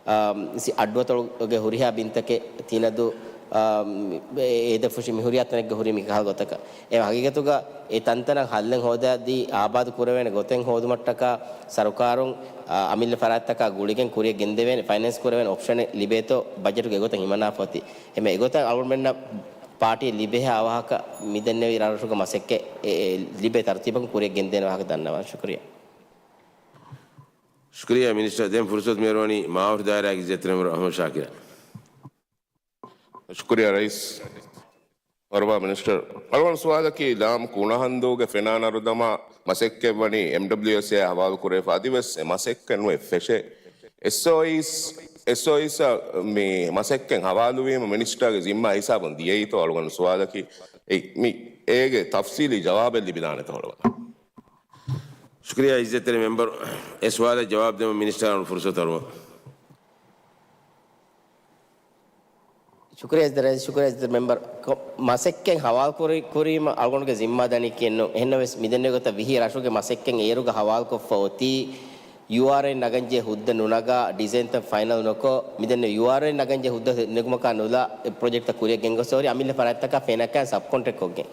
އާ، ސި-، އައްޑުއަތޮޅުގެ ހުރިހާ ބިންތަކެއް ތިނަދޫ، އާ، މި-، އޭ-، އޭދަފުށި މި ހުރިހާ ތަނެއްގަ ހުރީ މި ކަހަލަ ގޮތަކަށް. އެ ހަގީގަތުގަ އެ ތަންތަނަށް ހައްލެއް ހޯދާދީ އާބާދު ކުރެވޭނެ ގޮތެއް ހޯދުމަށްޓަކާ ސަރުކާރުން، އާ، އަމިއްލަ ފަރާތްތަކާ ގުޅިގެން ކުރިއަށް ގެންދެވޭނެ، ފައިނޭންސް ކުރެވޭނެ އޮޕްޝަނެއް ލިބޭތޯ ބަޖެޓުގެ ގޮތަށް ހިމަނާފަ އޮތީ. އެމެ އެގޮތަށް އަޅުގަނޑުމެންނަށް ޕާޓީ ލިބޭހާ ވާހަކަ މިދެންނެވި ރަށްރަށުގެ މަސައްކަތް އެ، އެ، ލިބޭ ތަރުތީބަކުން ކުރިއަށް ގެންދޭނެ ވާހަކަ ދަންނަވާން. ޝުކުރިއްޔާ. ޝުކުރިއްޔާ މިނިސްޓަރ. ދެން ފުރުސަތު މިއަރުވަނީ މާވަރު ދާއިރާގެ އިއްޒަތްތެރި މެމްބަރު އަހްމަދު ޝާކިރަށް. ޝުކުރިއްޔާ ރައީސް. މަރުހަބާ މިނިސްޓަރ. އަޅުގަނޑު ސުވާލަކީ ލާމްކު އުނަހަނދޫގެ ފެނާ ނަރުދަމާ މަސައްކަތްވަނީ އެމްޑަބްލިއުއެސްއޭ ހަވާލު ކުރެވިފަ އަދިވެސް އެ މަސައްކަތް ނުވެ ފެށޭ. އެސްއޯއީސް، އެސްއޯއީސް މި މަސައްކަތް ހަވާލުވީމަ މިނިސްޓާގެ ޒިންމާ ހިސާބުން ދިޔައީތޯ އަޅުގަނޑު ސުވާލަކީ. އެ، މި އޭގެ ތަފްސީލީ ޖަވާބެއް ލިބިދާނެތޯ އަޅުގަނޑަށް. ޝުކުރިއްޔާ އިއްޒަތްތެރި މެމްބަރު، އެ ސުވާލަށް ޖަވާބު ދެމަށް މިނިސްޓަރ އަޅުގަނޑު ފުރުސަތު އަރުވަން. ޝުކުރިއްޔާ އިއްޒަތްތެރި ރައީސް، ޝުކުރިއްޔާ އިއްޒަތްތެރި މެމްބަރު. ކޮ-، މަސައްކަތް ހަވާލު ކުރި-، ކުރީމަ އަޅުގަނޑުގެ ޒިންމާ ދަނީކީއެއްނު. އެހެންނަމަވެސް މިދެންނެވި ގޮތަށް ވިހި ރަށުގެ މަސައްކަތް އޭރުގަ ހަވާލުކޮށްފަ އޮތީ، ޔޫއާރްއޭ ނަގަންޖެހޭ ހުއްދަ ނުނަގާ، ޑިޒައިންތައް ފައިނަލް ނުކޮށް، މިދެންނެވި ޔޫއާރްއޭ ނަގަންޖެހޭ ހުއްދަ ނެގުމަކާ ނުލާ، އެ ޕްރޮޖެކްޓްތައް ކުރިއަށް ގެންގޮސް ހުރި އަމިއްލަ ފަރާތްތަކާ ފެނަކައިން ސަބްކޮންޓްރެކްޓް ކޮށްގެން.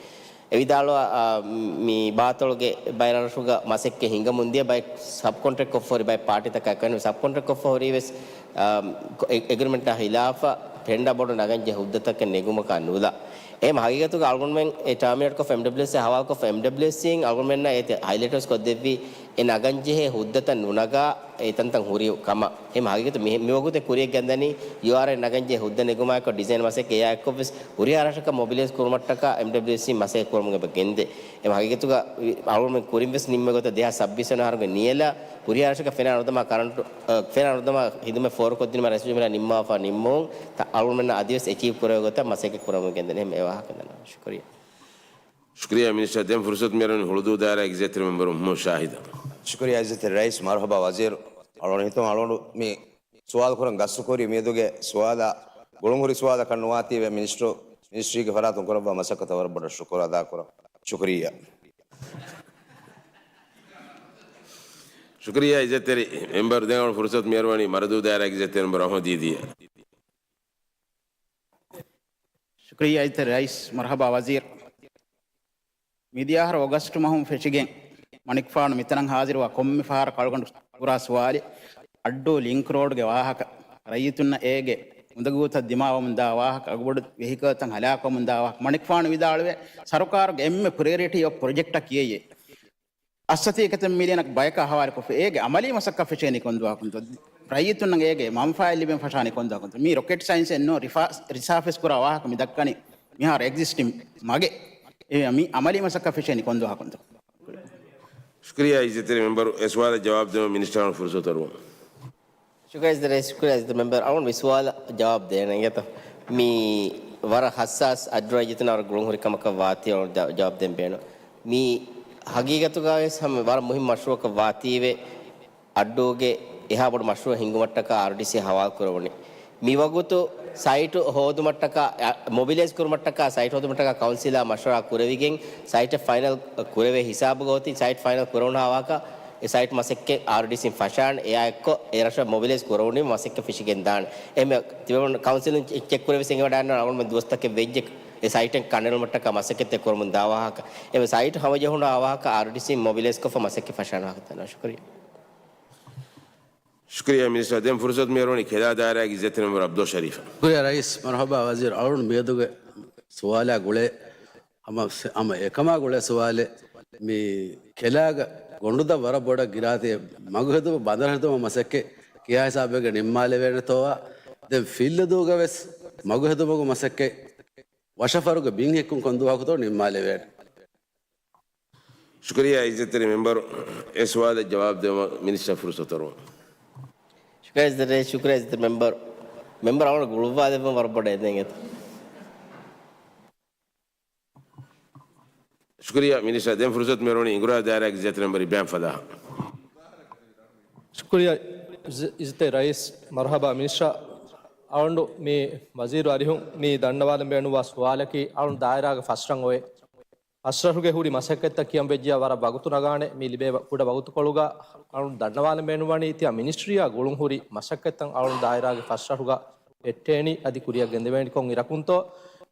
އެ ވިދާޅުވާ، އާ، މި ބާތޮޅުގެ ބައެއް ރަށްރަށުގަ މަސައްކަތް ހިނގަމުން ދިޔަ ބައެއް ސަބްކޮންޓްރެކްޓް ކޮށްފަ ހުރި ބައެއް ޕާޓީތަކާ އެކަނި ސަބްކޮންޓްރެކްޓް ކޮށްފަ ހުރީ ވެސް، އާ، އެ-، އެގްރިމެންޓާ ހިލާފަށް ޓެންޑާ ބޮޑު ނަގަންޖެހޭ ހުއްދަތަކެއް ނެގުމަކާ ނުލާ. އެހެން ހަގީގަތުގަ އަޅުގަނޑުމެން އެ ޓާމިނޭޓް ކޮށްފަ އެމްޑަބްލިއުއެސްއޭ ހަވާލުކޮށްފަ އެމްޑަބްލިއުއެސްއީން އަޅުގަނޑުމެންނަށް އޭތި ހައިލައިޓްވެސް ކޮށްދެއްވީ އެ ނަގަންޖެހޭ ހުއްދަތައް ނުނަގާ އެތަންތަން ހުރި ކަމަށް. އެހެން ހަގީގަތު މި-، މިވަގުތެއް ކުރިއަށް ގެންދަނީ ޔޫއާރްއޭ ނަގަންޖެހޭ ހުއްދަ ނެގުމާއެކު ޑިޒައިން މަސައްކަތް އެއާ އެއްކޮށްވެސް ހުރިހާ ރަށަކަށް މޮބިލައިޒް ކުރުމަށްޓަކާ އެމްޑަބްލިއުއެސްއީ މަސައްކަތް ކުރަމުން އެބަ ގެންދޭ. އެ ހަގީގަތުގަ އަޅުގަނޑުމެން ކުރިން ވެސް ނިންމެ ގޮތަށް ދެހާސް ސައްބީސް ވަނަ އަހަރުގެ ނިޔަލަށް ހުރިހާ ރަށަކަށް ފެނާ ނަރުދަމާ ކަރަންޓު، އަ، ފެނާ ނަރުދަމާ ހިދުމަތް ފޯރުކޮށްދިނުމަށް ރައީސުލްޖުމްހޫރިއްޔާ ނިންމާފަ ނިންމުން ތަ-، އަޅުގަނޑުމެންނަށް އަދިވެސް އެޗީވް ކުރެވޭ ގޮތަށް މަސައްކަތް ކުރަމުން ގެންދަނީ. އެހެން އެ ވާހަކަ ދަންނަވަން. ޝުކުރިއްޔާ. ޝުކުރިއްޔާ މިނިސްޓަރ. ދެން ފުރުސަތު މިއަރުވަނީ ހުޅުދޫ ދާއިރާގެ އިއްޒަތްތެރި މެމްބަރު މުހައްމަދު ޝާހިދަށް. ޝުކުރިއްޔާ އިއްޒަތްތެރި ރައީސް. މަރުހަބާ ވަޒީރު. އަޅުގަނޑު ހިތުން އަޅުގަނޑު މި ސުވާލު ކުރަން ގަސްތުކުރީ މިއަދުގެ ސުވާލާ ގުޅުންހުރި ސުވާލަކަށް ނުވާތީވެ މިނިސްޓްރު، މިނިސްޓްރީގެ ފަރާތުން ކުރައްވާ މަސައްކަތަށް ވަރަށް ބޮޑަށް ޝުކުރު އަދާކުރަން. ޝުކުރިއްޔާ. ޝުކުރިއްޔާ އިއްޒަތްތެރި މެމްބަރު. ދެން އަޅުގަނޑު ފުރުސަތު މިއަރުވަނީ މަރަދޫ ދާއިރާގެ އިއްޒަތްތެރި މެމްބަރު އަހްމަދު ދީދީއަށް. ޝުކުރިއްޔާ އިއްޒަތްތެރި ރައީސް. މަރުހަބާ ވަޒީރު. މިދިޔަ އަހަރު އޮގަސްޓް މަހުން ފެށިގެން މަނިކުފާނު މިތަނަށް ހާޒިރުވާ ކޮންމެ ފަހަރަކު އަޅުގަނޑު ކުރާ ސުވާލެއް، އައްޑޫ ލިންކް ރޯޑްގެ ވާހަކަ، ރައްޔިތުންނަށް އޭގެ އުނދަގޫތައް ދިމާވަމުންދާ ވާހަކަ، އަގުބޮޑު ވެހިކަލްތައް ހަލާކުވަމުންދާ ވާހަކަ. މަނިކުފާނު ވިދާޅުވޭ، ސަރުކާރުގެ އެންމެ ޕްރަޔޮރިޓީ އޮފް ޕްރޮޖެކްޓަކީ އެއް ސަތޭކަ މިލިއަނަކަށް ބަޔަކާ ހަވާލުކޮށްފަ އޭގެ އަމަލީ މަސައްކަތް ފެށޭނީ ކޮންދުވަހަކުންތޯ؟ ރައްޔިތުންނަށް އޭގެ މަންފާއެއް ލިބެން ފަށާނީ ކޮންދުވަހަކުންތޯ؟ މީ ރޮކެޓް ސައިންސެއް ނޫން، ރިފާ-، ރިސާފެސް ކުރާ ވާހަކަ މި ދައްކަނީ މިހާރު އެގްޒިސްޓިން މަގެއް. އެ މި އަމަލީ މަސައްކަތް ފެށޭނީ ކޮންދުވަހަކުންތޯ؟ ޝުކުރިއްޔާ އިއްޒަތްތެރި މެމްބަރު. އެ ސުވާލަށް ޖަވާބު ދެމަށް މިނިސްޓަރ އަޅުގަނޑު ފުރުސަތު އަރުވަން. ޝުކުރިއްޔާ އިއްޒަތްތެރި ރައީސް، ޝުކުރިއްޔާ އިއްޒަތްތެރި މެމްބަރު. އަޅުގަނޑު މި ސުވާލަށް ޖަވާބު ދޭނަން އިނގޭތަ؟ މި ވަރަށް ހައްސާސް އައްޑު ރައްޔިތުންނަށް ވަރަށް ގުޅުންހުރި ކަމަކަށް ވާތީ އަޅުގަނޑު ޖަ-، ޖަވާބު ދޭން ބޭނުން. މި ހަގީގަތުގައި ވެސް ހަމަ ވަރަށް މުހިންމު މަޝްރޫއަކަށް ވާތީވެ، އައްޑޫގެ އެހާ ބޮޑު މަޝްރޫއެއް ހިންގުމަށްޓަކާ އާރްޑީސީ ހަވާލު ކުރެވުނީ. މިވަގުތު ސައިޓު ހޯދުމަށްޓަކާ، އަ، މޮބިލައިޒް ކުރުމަށްޓަކާ ސައިޓް ހޯދުމަށްޓަކާ ކައުންސިލާ މަޝްވަރާ ކުރެވިގެން، ސައިޓެއް ފައިނަލް ކުރެވޭ ހިސާބުގަ އޮތީ. ސައިޓް ފައިނަލް ކުރެވުނު ހާވާކަ، އެ ސައިޓް މަސައްކަތް އާރްޑީސީން ފަށާން، އެއާ އެއްކޮށް އެ ރަށަށް މޮބިލައިޒް ކުރެވުނީ މަސައްކަތް ފެށިގެން ދާން. އެހެން ތިބެމުން ކައުންސިލުން ޗެ-، ޗެކް ކުރެވިސް އެނގިވަޑައިގަންނަވަން އަޅުގަނޑުމެން ދުވަސްތަކެއް ވެއްޖެ އެ ސައިޓެއް ކަނޑައެޅުމަށްޓަކާ މަސައްކަތްތައް ކުރަމުން ދާ ވާހަކަ. އެ ސައިޓް ހަމަޖެހުނު ވާހަކަ އާރްޑީސީން މޮބިލައިޒްކޮށްފަ މަސައްކަތް ފަށާނެ ވާހަކަ ދަންނަވަން. ޝުކުރިއްޔާ. ޝުކުރިއްޔާ މިނިސްޓަރ. ދެން ފުރުސަތު މިއަރުވަނީ ކެލާ ދާއިރާގެ އިއްޒަތްތެރި މެމްބަރ އަބްދުއް ޝަރީފަށް. ޝުކުރިއްޔާ ރައީސް. މަރުޙަބާ ވަޒީރު. އަޅުގަނޑު މިއަދުގެ ސުވާލާ ގުޅޭ ހަމަ ސެ-، ހަމަ އެކަމާ ގުޅޭ ސުވާލެއް، މި ކެލާގަ ގޮނޑުދަށް ވަރަށް ބޮޑަށް ގިރާތި މަގު ހެދުމަށް، ބަނދަރު ހެދުމަށް މަސައްކަތް ކިހާ ހިސާބެއްގަ ނިންމާލެވޭނެތޯއާ، ދެން ފިއްލަދޫގަ ވެސް މަގު ހެދުމުގެ މަސައްކަތް ވަށަފަރުގެ ބިން ހިއްކުން ކޮން ދުވަހަކުތޯ ނިންމާލެވޭނެ. ޝުކުރިއްޔާ އިއްޒަތްތެރި މެމްބަރު. އެ ސުވާލަށް ޖަވާބު ދެވުމަށް މިނިސްޓަރ ފުރުސަތު އަރުވަން. ޝުކުރިއްޔާ އިއްޒަތްތެރި، ޝުކުރިއްޔާ އިއްޒަތްތެރި މެމްބަރު. މެމްބަރު އަޅުގަނޑު ގުޅުއްވާލެއްވުން ވަރަށް ބޮޑަށް އެދެން އެތަ؟ ޝުކުރިއްޔާ މިނިސްޓަރ. ދެން ފުރުސަތު މިއަރުވަނީ އިނގުރާ ދާއިރާގެ އިއްޒަތްތެރި މެމްބަރ އިބްރާހިމް ފަލާހަށް. ޝުކުރިއްޔާ އިއްޒަ-، އިއްޒަތްތެރި ރައީސް. މަރުޙަބާ މިނިސްޓަރ. އަޅުގަނޑު މި ވަޒީރު އަރިހުން މި ދަންނަވާލަން ބޭނުންވާ ސުވާލަކީ އަޅުގަނޑު ދާއިރާގެ ފަސް ރަށް އޮވޭ. ފަސް ރަށުގެ ހުރި މަސައްކަތްތައް ކިޔަން ވެއްޖިއްޔާ ވަރަށް ވަގުތު ނަގާނެ. މި ލިބޭ ވަ-، ކުޑަ ވަގުތުކޮޅުގަ އަޅުގަނޑު ދަންނަވާލަން ބޭނުންވަނީ ތިޔަ މިނިސްޓްރީއާ ގުޅުން ހުރި މަސައްކަތްތައް އަޅުގަނޑު ދާއިރާގެ ފަސް ރަށުގަ އެއްޓޭނީ އަދި ކުރިއަށް ގެންދެވޭނީ ކޮން އިރަކުންތޯ؟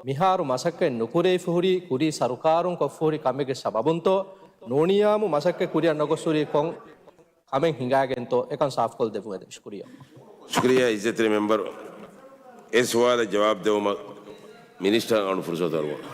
މިހާރު މަސައްކަތް ނުކުރެވިފަ ހުރީ ކުރީ ސަރުކާރުން ކޮށްފަ ހުރި ކަމެއްގެ ސަބަބުންތޯ؟ ނޫނިއްޔާމު މަސައްކަތް ކުރިއަށް ނުގޮސް ހުރީ ކޮން ކަމެއް ހިނގާގެންތޯ؟ އެކަން ސާފުކޮށް ދެއްވުން އެދެން. ޝުކުރިއްޔާ. ޝުކުރިއްޔާ އިއްޒަތްތެރި މެމްބަރު. އެ ސުވާލަށް ޖަވާބު ދެވުމަށް މިނިސްޓަރ އަޅުގަނޑު ފުރުސަތު އަރުވަން.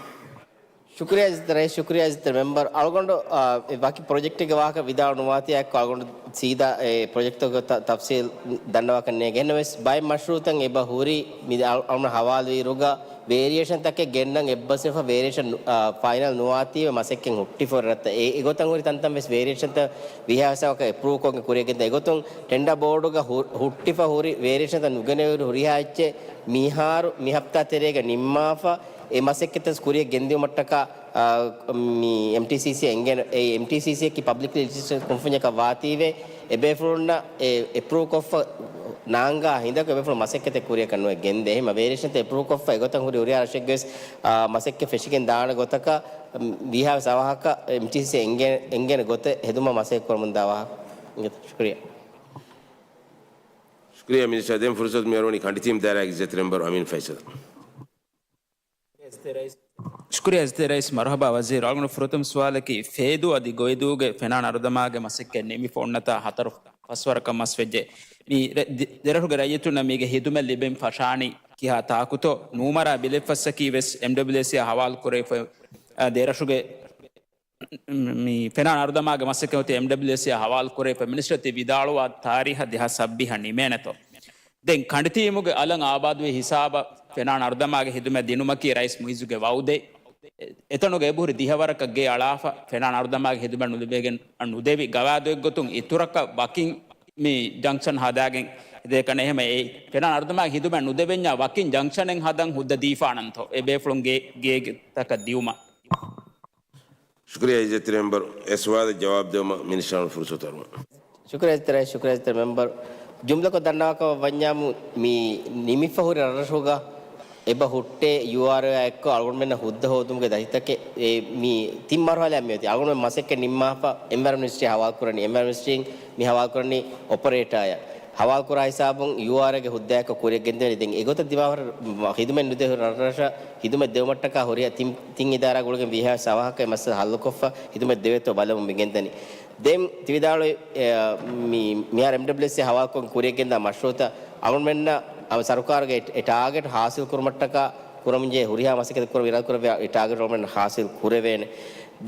ޝުކުރިއްޔާ އިއްޒަތްތެރި ރައީސް، ޝުކުރިއްޔާ އިއްޒަތްތެރި މެމްބަރު. އަޅުގަނޑު، އާ، އެ ވަކި ޕްރޮޖެކްޓެއްގެ ވާހަކަ ވިދާޅު ނުވާތީ އެއްކޮށް އަޅުގަނޑު ސީދާ އެ ޕްރޮޖެކްޓްތަކުގެ ތަ-، ތަފްސީލް ދަންނަވާކަށް ނޭނގެ. އެހެންނަމަވެސް ބައެއް މަޝްރޫޢުތައް އެބަ ހުރި މި އަޅު-، އަޅުގަނޑު ހަވާލުވިއިރުގަ ވޭރިއޭޝަންތަކެއް ގެންނަން އެއްބަސްވެފަ ވޭރިއޭޝަން ނު-، އާ، ފައިނަލް ނުވާތީވެ މަސައްކަތް ހުއްޓިފަ ހުރި ރަށްތައް. އެ-، އެގޮތަށް ހުރި ތަންތަން ވެސް ވޭރިއޭޝަންތައް ވީހާވެސް ވަކަށް އެޕްރޫވްކޮށްގެން ކުރިއަށް ގެންދާ. އެގޮތުން ޓެންޑާ ބޯޑުގަ ހު-، ހުއްޓިފަ ހުރި ވޭރިއޭޝަންތައް ނުގެނެވި ހުރިހާ އެއްޗެއް މިހާރު މި ހަފްތާ ތެރޭގަ ނިންމާފަ އެ މަސައްކަތްތައް ކުރިއަށް ގެންދިއުމަށްޓަކާ، އާ، މި އެމްޓީސީސީ އެނގޭނެ-، އެ އެމްޓީސީސީއަކީ ޕަބްލިކް ލިޖިސްލޭޝަން ކުންފުންޏަކަށް ވާތީވެ، އެބޭފުޅުންނަށް އެ އެޕްރޫވްކޮށްފަ ނާންގާ ހިނދަކު އެބޭފުޅުން މަސައްކަތެއް ކުރިއަކަށް ނުވެ ގެންދޭ. އެހެން ވޭރިއޭޝަންތައް އެޕްރޫވްކޮށްފަ އެގޮތަށް ހުރި ހުރިހާ ރަށެއްގެ ވެސް، އާ، މަސައްކަތް ފެށިގެން ދާނެ ގޮތަކަށް، ވީހާވެސް އަވަހަކަށް އެމްޓީސީސީ އެނގޭ-، އެނގޭނެ ގޮތެއް ހެދުމަށް މަސައްކަތް ކުރަމުން ދާ ވާހަކަ. ޝުކުރިއްޔާ. ޝުކުރިއްޔާ މިނިސްޓަރ. ދެން ފުރުސަތު މިއަރުވަނީ ކަނޑިތީމު ދާއިރާގެ އިއްޒަތްތެރި މެމްބަރު އަމީން ފައިސަލަށް. ޝުކުރިއްޔާ އިއްޒަތްތެރި ރައީސް. މަރުޙަބާ ވަޒީރު. އަޅުގަނޑު ފުރަތަމަ ސުވާލަކީ ފޭދޫ އަދި ގޮއިދޫގެ ފެނާން އަރުދަމާގެ މަސައްކަތް ނިމިފަ އޮންނަތާ ހަތަރު ފަސް ވަރަކަށް މަސް ވެއްޖެ. މި ދެ-، ދެ-، ދެރަށުގެ ރައްޔިތުންނަށް މީގެ ހިދުމަތް ލިބެން ފަށާނީ ކިހާ ތާކުތޯ؟ ނޫމަރާ ބިލެއްފަސްއަކީ ވެސް އެމްޑަބްލިއުއެސްއާ ހަވާލު ކުރެވިފަ، އާ، ދެރަށުގެ މި ފެނާން އަރުދަމާގެ މަސައްކަތް އޮތީ އެމްޑަބްލިއުއެސްއާ ހަވާލު ކުރެވިފަ. މިނިސްޓަރ ތި ވިދާޅުވާ ތާރީހަށް ދެހާސް ސައްބީހަށް ނިމޭނެތޯ؟ ދެން ކަނޑިތީމުގެ އަލަށް އާބާދުވި ހިސާބަށް ފެނާން އަރުދަމާގެ ހިދުމަތް ދިނުމަކީ ރައީސް މުއިއްޒުގެ ވައުދެއް. އެ-، އެތަނުގަ އެބަހުރި ދިހަވަރަކަށް ގެ އަޅާފަ ފެނާން އަރުދަމާގެ ހިދުމަތް ނުލިބޭގެން ނުދެވި ގަވާއިދުއެއްގޮތުން އިތުރަކަށް ވަކިން މި ޖަންކްޝަން ހަދާގެން ދޭ ކަން. އެހެމަ އެ ފެނާން އަރުދަމާގެ ހިދުމަތް ނުދެވެންޏާ ވަކިން ޖަންކްޝަނެއް ހަދަން ހުއްދަ ދީފާނަންތޯ އެ ބޭފުޅުން ގޭ-، ގޭގެތަކަށް ދިއުމަށް؟ ޝުކުރިއްޔާ އިއްޒަތްތެރި މެމްބަރު. އެ ސުވާލަށް ޖަވާބު ދެވުމަށް މިނިސްޓަރުން ފުރުސަތު އަރުވަން. ޝުކުރިއްޔާ އިއްޒަތްތެރި ރައީސް، ޝުކުރިއްޔާ އިއްޒަތްތެރި މެމްބަރު. ޖުމްލަކޮށް ދަންނަވާކަމަށް ވަންޏާމު، މި ނިމިފަ ހުރި ރަށްރަށުގަ އެބަ ހުއްޓޭ ޔޫއާރްއޭއާ އެއްކޮށް އަޅުގަނޑުމެންނަށް ހުއްދަ ހޯދުމުގެ ދަތިތަކެއް އެ މި ތިން މަރުހަލާއެއް މިއޮތީ. އަޅުގަނޑުމެން މަސައްކަތް ނިންމާފަ އެންވަޔަރަމަންޓް މިނިސްޓްރީ ހަވާލު ކުރަނީ، އެންވަޔަރަމަންޓް މިނިސްޓްރީން މި ހަވާލު ކުރަނީ އޮޕަރޭޓާއަށް. ހަވާލު ކުރާ ހިސާބުން ޔޫއާރްއޭގެ ހުއްދައަކަށް ކުރިއަށް ގެންދެވެނީ. އެގޮތަށް ދިމާވާ ހިދުމަތް ނުދޭ ހުރި ރަށްރަށަށް ހިދުމަތް ދެވުމަށްޓަކާ ހުރިހާ ތިން، ތިން އިދާރާ ގުޅިގެން ވީހާވެސް އަވަހަކަށް އެ މައްސަލަ ހައްލުކޮށްފަ ހިދުމަތް ދެވޭތޯ ބަލަމުން މި ގެންދަނީ. ދެން ތިވިދާޅުވި، އެ، މި، މިހާރު އެމްޑަބްލިއުއެސްއޭ ހަވާލުކޮށް ކުރިއަށް ގެންދާ މަޝްރޫޢުތައް އަޅުގަނޑުމެންނަށް އަ، ސަރުކާރުގެ އެ، އެ ޓާގެޓް ހާސިލް ކުރުމަށްޓަކާ ކުރަމުންޖެހޭ ހުރިހާ މަސައްކަތެއް ކުރަން އިރާދަކުރެއްވި އެ ޓާގެޓް އަޅުގަނޑުމެން ހާސިލް ކުރެވޭނެ.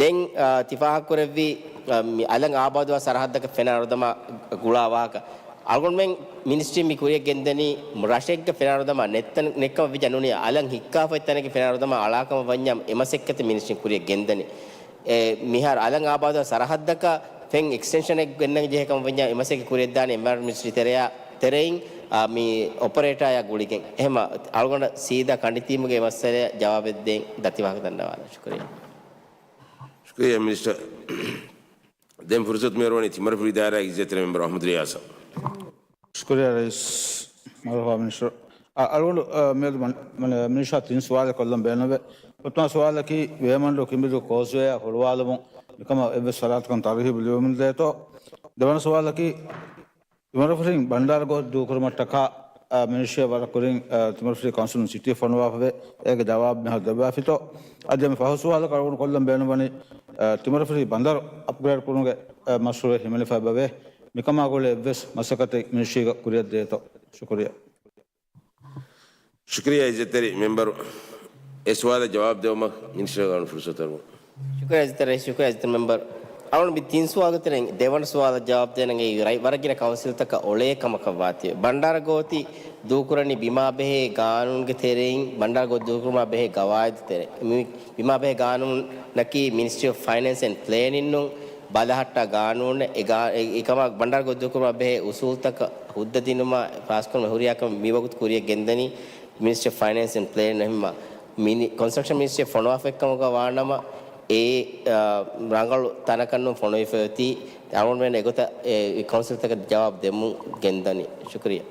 ދެން، އ، ތި ފާހަގަކުރެއްވި، އ، މި އަލަށް އާބާދުވާ ސަރަހައްދަކަށް ފެނާ އަރުދަމާ ގުޅާ ވާހަކަ. އަޅުގަނޑުމެން މިނިސްޓްރީ މި ކުރިއަށް ގެންދަނީ ރަށެއްގަ ފެނާ އަރުދަމާ ނެއްތަން، ނެއްކަމަށް ވެއްޖެ ނޫނީ އަލަށް ހިއްކާފައި ތަނެއްގެ ފެނާ އަރުދަމާ އަޅާކަމަށް ވަންޏާ އެ މަސައްކަތެއް މިނިސްޓްރީ ކުރިއަށް ގެންދަނީ. އެ، މިހާރު އަލަށް އާބާދުވާ ސަރަހައްދަކަށް ފެން އެކްސްޓެންޝަނެއް ގެންނަން ޖެހޭ ކަމަށް ވަންޏާ އެ މަސައްކަތް ކުރިއަށްދާނެ އެންވަޔަރަމަންޓް މިނިސްޓްރީ ތެރެއާ، ތެރެއިން، އާ، މި އޮޕަރޭޓާއާ ގުޅިގެން. އެހެމަ އަޅުގަނޑަށް ސީދާ ކަނޑިތީމުގެ މައްސަލަޔަށް ޖަވާބެއް ދޭން ދަތި ވާހަކަ ދަންނަވާލަން. ޝުކުރިއްޔާ. ޝުކުރިއްޔާ މިނިސްޓަރ. ދެން ފުރުސަތު މިއަރުވަނީ ތިމަރުފުޅި ދާއިރާގެ އިއްޒަތްތެރި މެމްބަރު އަޙްމަދު ރިޔާސަށް. ޝުކުރިއްޔާ ރައީސް. މަރުޙަބާ މިނިސްޓަރު. އަ، އަޅުގަނޑު، އަ، މިއަދު މަން-، މަން-، މިނިޝާ ތިން ސުވާލެއް ކޮށްލަން ބޭނުންވޭ. ފުރަތަމަ ސުވާލަކީ ވޭމަންޑޫ ކިނބިދޫ ކޯސްވޭއާ ހުޅުވާލުމުން މިކަމަށް އެއްވެސް ފަރާތަކުން ތަރުހީބު ލިބެމުންދޭތޯ؟ ދެވަނަ ސުވާލަކީ ތިމަރުފުށިން ބަންޑާރަ ގޯތި ދޫކުރުމަށްޓަކާ، އަ، މިނިޝްޓްރީ ވަރަށް ކުރިން، އަ، ތިމަރުފުށި ކައުންސިލުން ސިޓީ ފޮނުވާފަވޭ. އޭގެ ޖަވާބު މިހާރު ދެއްވާފިތޯ؟ އަދި މި ފަހު ސުވާލަކަށް އަޅުގަނޑު ކޮށްލަން ބޭނުންވަނީ، އަ، ތިމަރުފުށި ބަނދަރު އަޕްގްރޭޑް ކުރުމުގެ، އަ، މަޝްރޫއެއް ހިމެނިފައި ބަވޭ. މިކަމާ ގުޅޭ އެއްވެސް މަސައްކަތެއް މިނިޝްޓްރީގަ ކުރިއަށް ދޭތޯ؟ ޝުކުރިއްޔާ. ޝުކުރިއްޔާ އިއްޒަތްތެރި މެމްބަރު. އެ ސުވާލަށް ޖަވާބު ދެވުމަށް މިނިސްޓަރ ގާނޫނު ފުރުސަތު އަރުވަން. ޝުކުރިއްޔާ އިއްޒަތްތެރި ރައީސް، ޝުކުރިއްޔާ އިއްޒަތްތެރި މެމްބަރު. އަޅުގަނޑު މި ތިން ސުވާލުގެ ތެރެއިން ދެވަނަ ސުވާލަށް ޖަވާބު ދޭނަން އެ ރައި-، ވަރަށް ގިނަ ކައުންސިލްތަކަށް އޮޅޭ ކަމަކަށް ވާތީ. ބަންޑާރަ ގޯތި ދޫކުރަނީ ބިމާ ބެހޭ ގާނޫނުގެ ތެރެއިން، ބަންޑާރަ ގޯތި ދޫކުރުމާ ބެހޭ ގަވާއިދު ތެރެ-، މި ބިމާ ބެހޭ ގާނޫނަކީ މިނިސްޓްރީ އޮފް ފައިނޭންސް އެންޑް ޕްލޭނިން ބަލަހައްޓާ ގާނޫނެއް. އެ ގާ-، އެ-، އެކަމާ ބަންޑާރަ ގޯތި ދޫކުރުމާ ބެހޭ އުސޫލްތަކަށް ހުއްދަ ދިނުމާ ފާސްކުރުމަށް ހުރިހާ ކަމެއް މިވަގުތު ކުރިއަށް ގެންދަނީ މިނިސްޓްރީ އޮފް ފައިނޭންސް އެންޑް ޕްލޭން އެހެންމަ މިނި-، ކޮންސްޓްރަކްޝަން މިނިސްޓްރީ ފޮނުވާފައި ކަމުގަ ވާނަމަ، އެ، އާ، ރަނގަޅު ތަނަކަށް ނޫން ފޮނުވިފައި އޮތީ. އަޅުގަނޑުމެން އެގޮތަށް އެ، އެ ކައުންސިލްތަކަށް ޖަވާބު ދެމުން ގެންދަނީ. ޝުކުރިއްޔާ.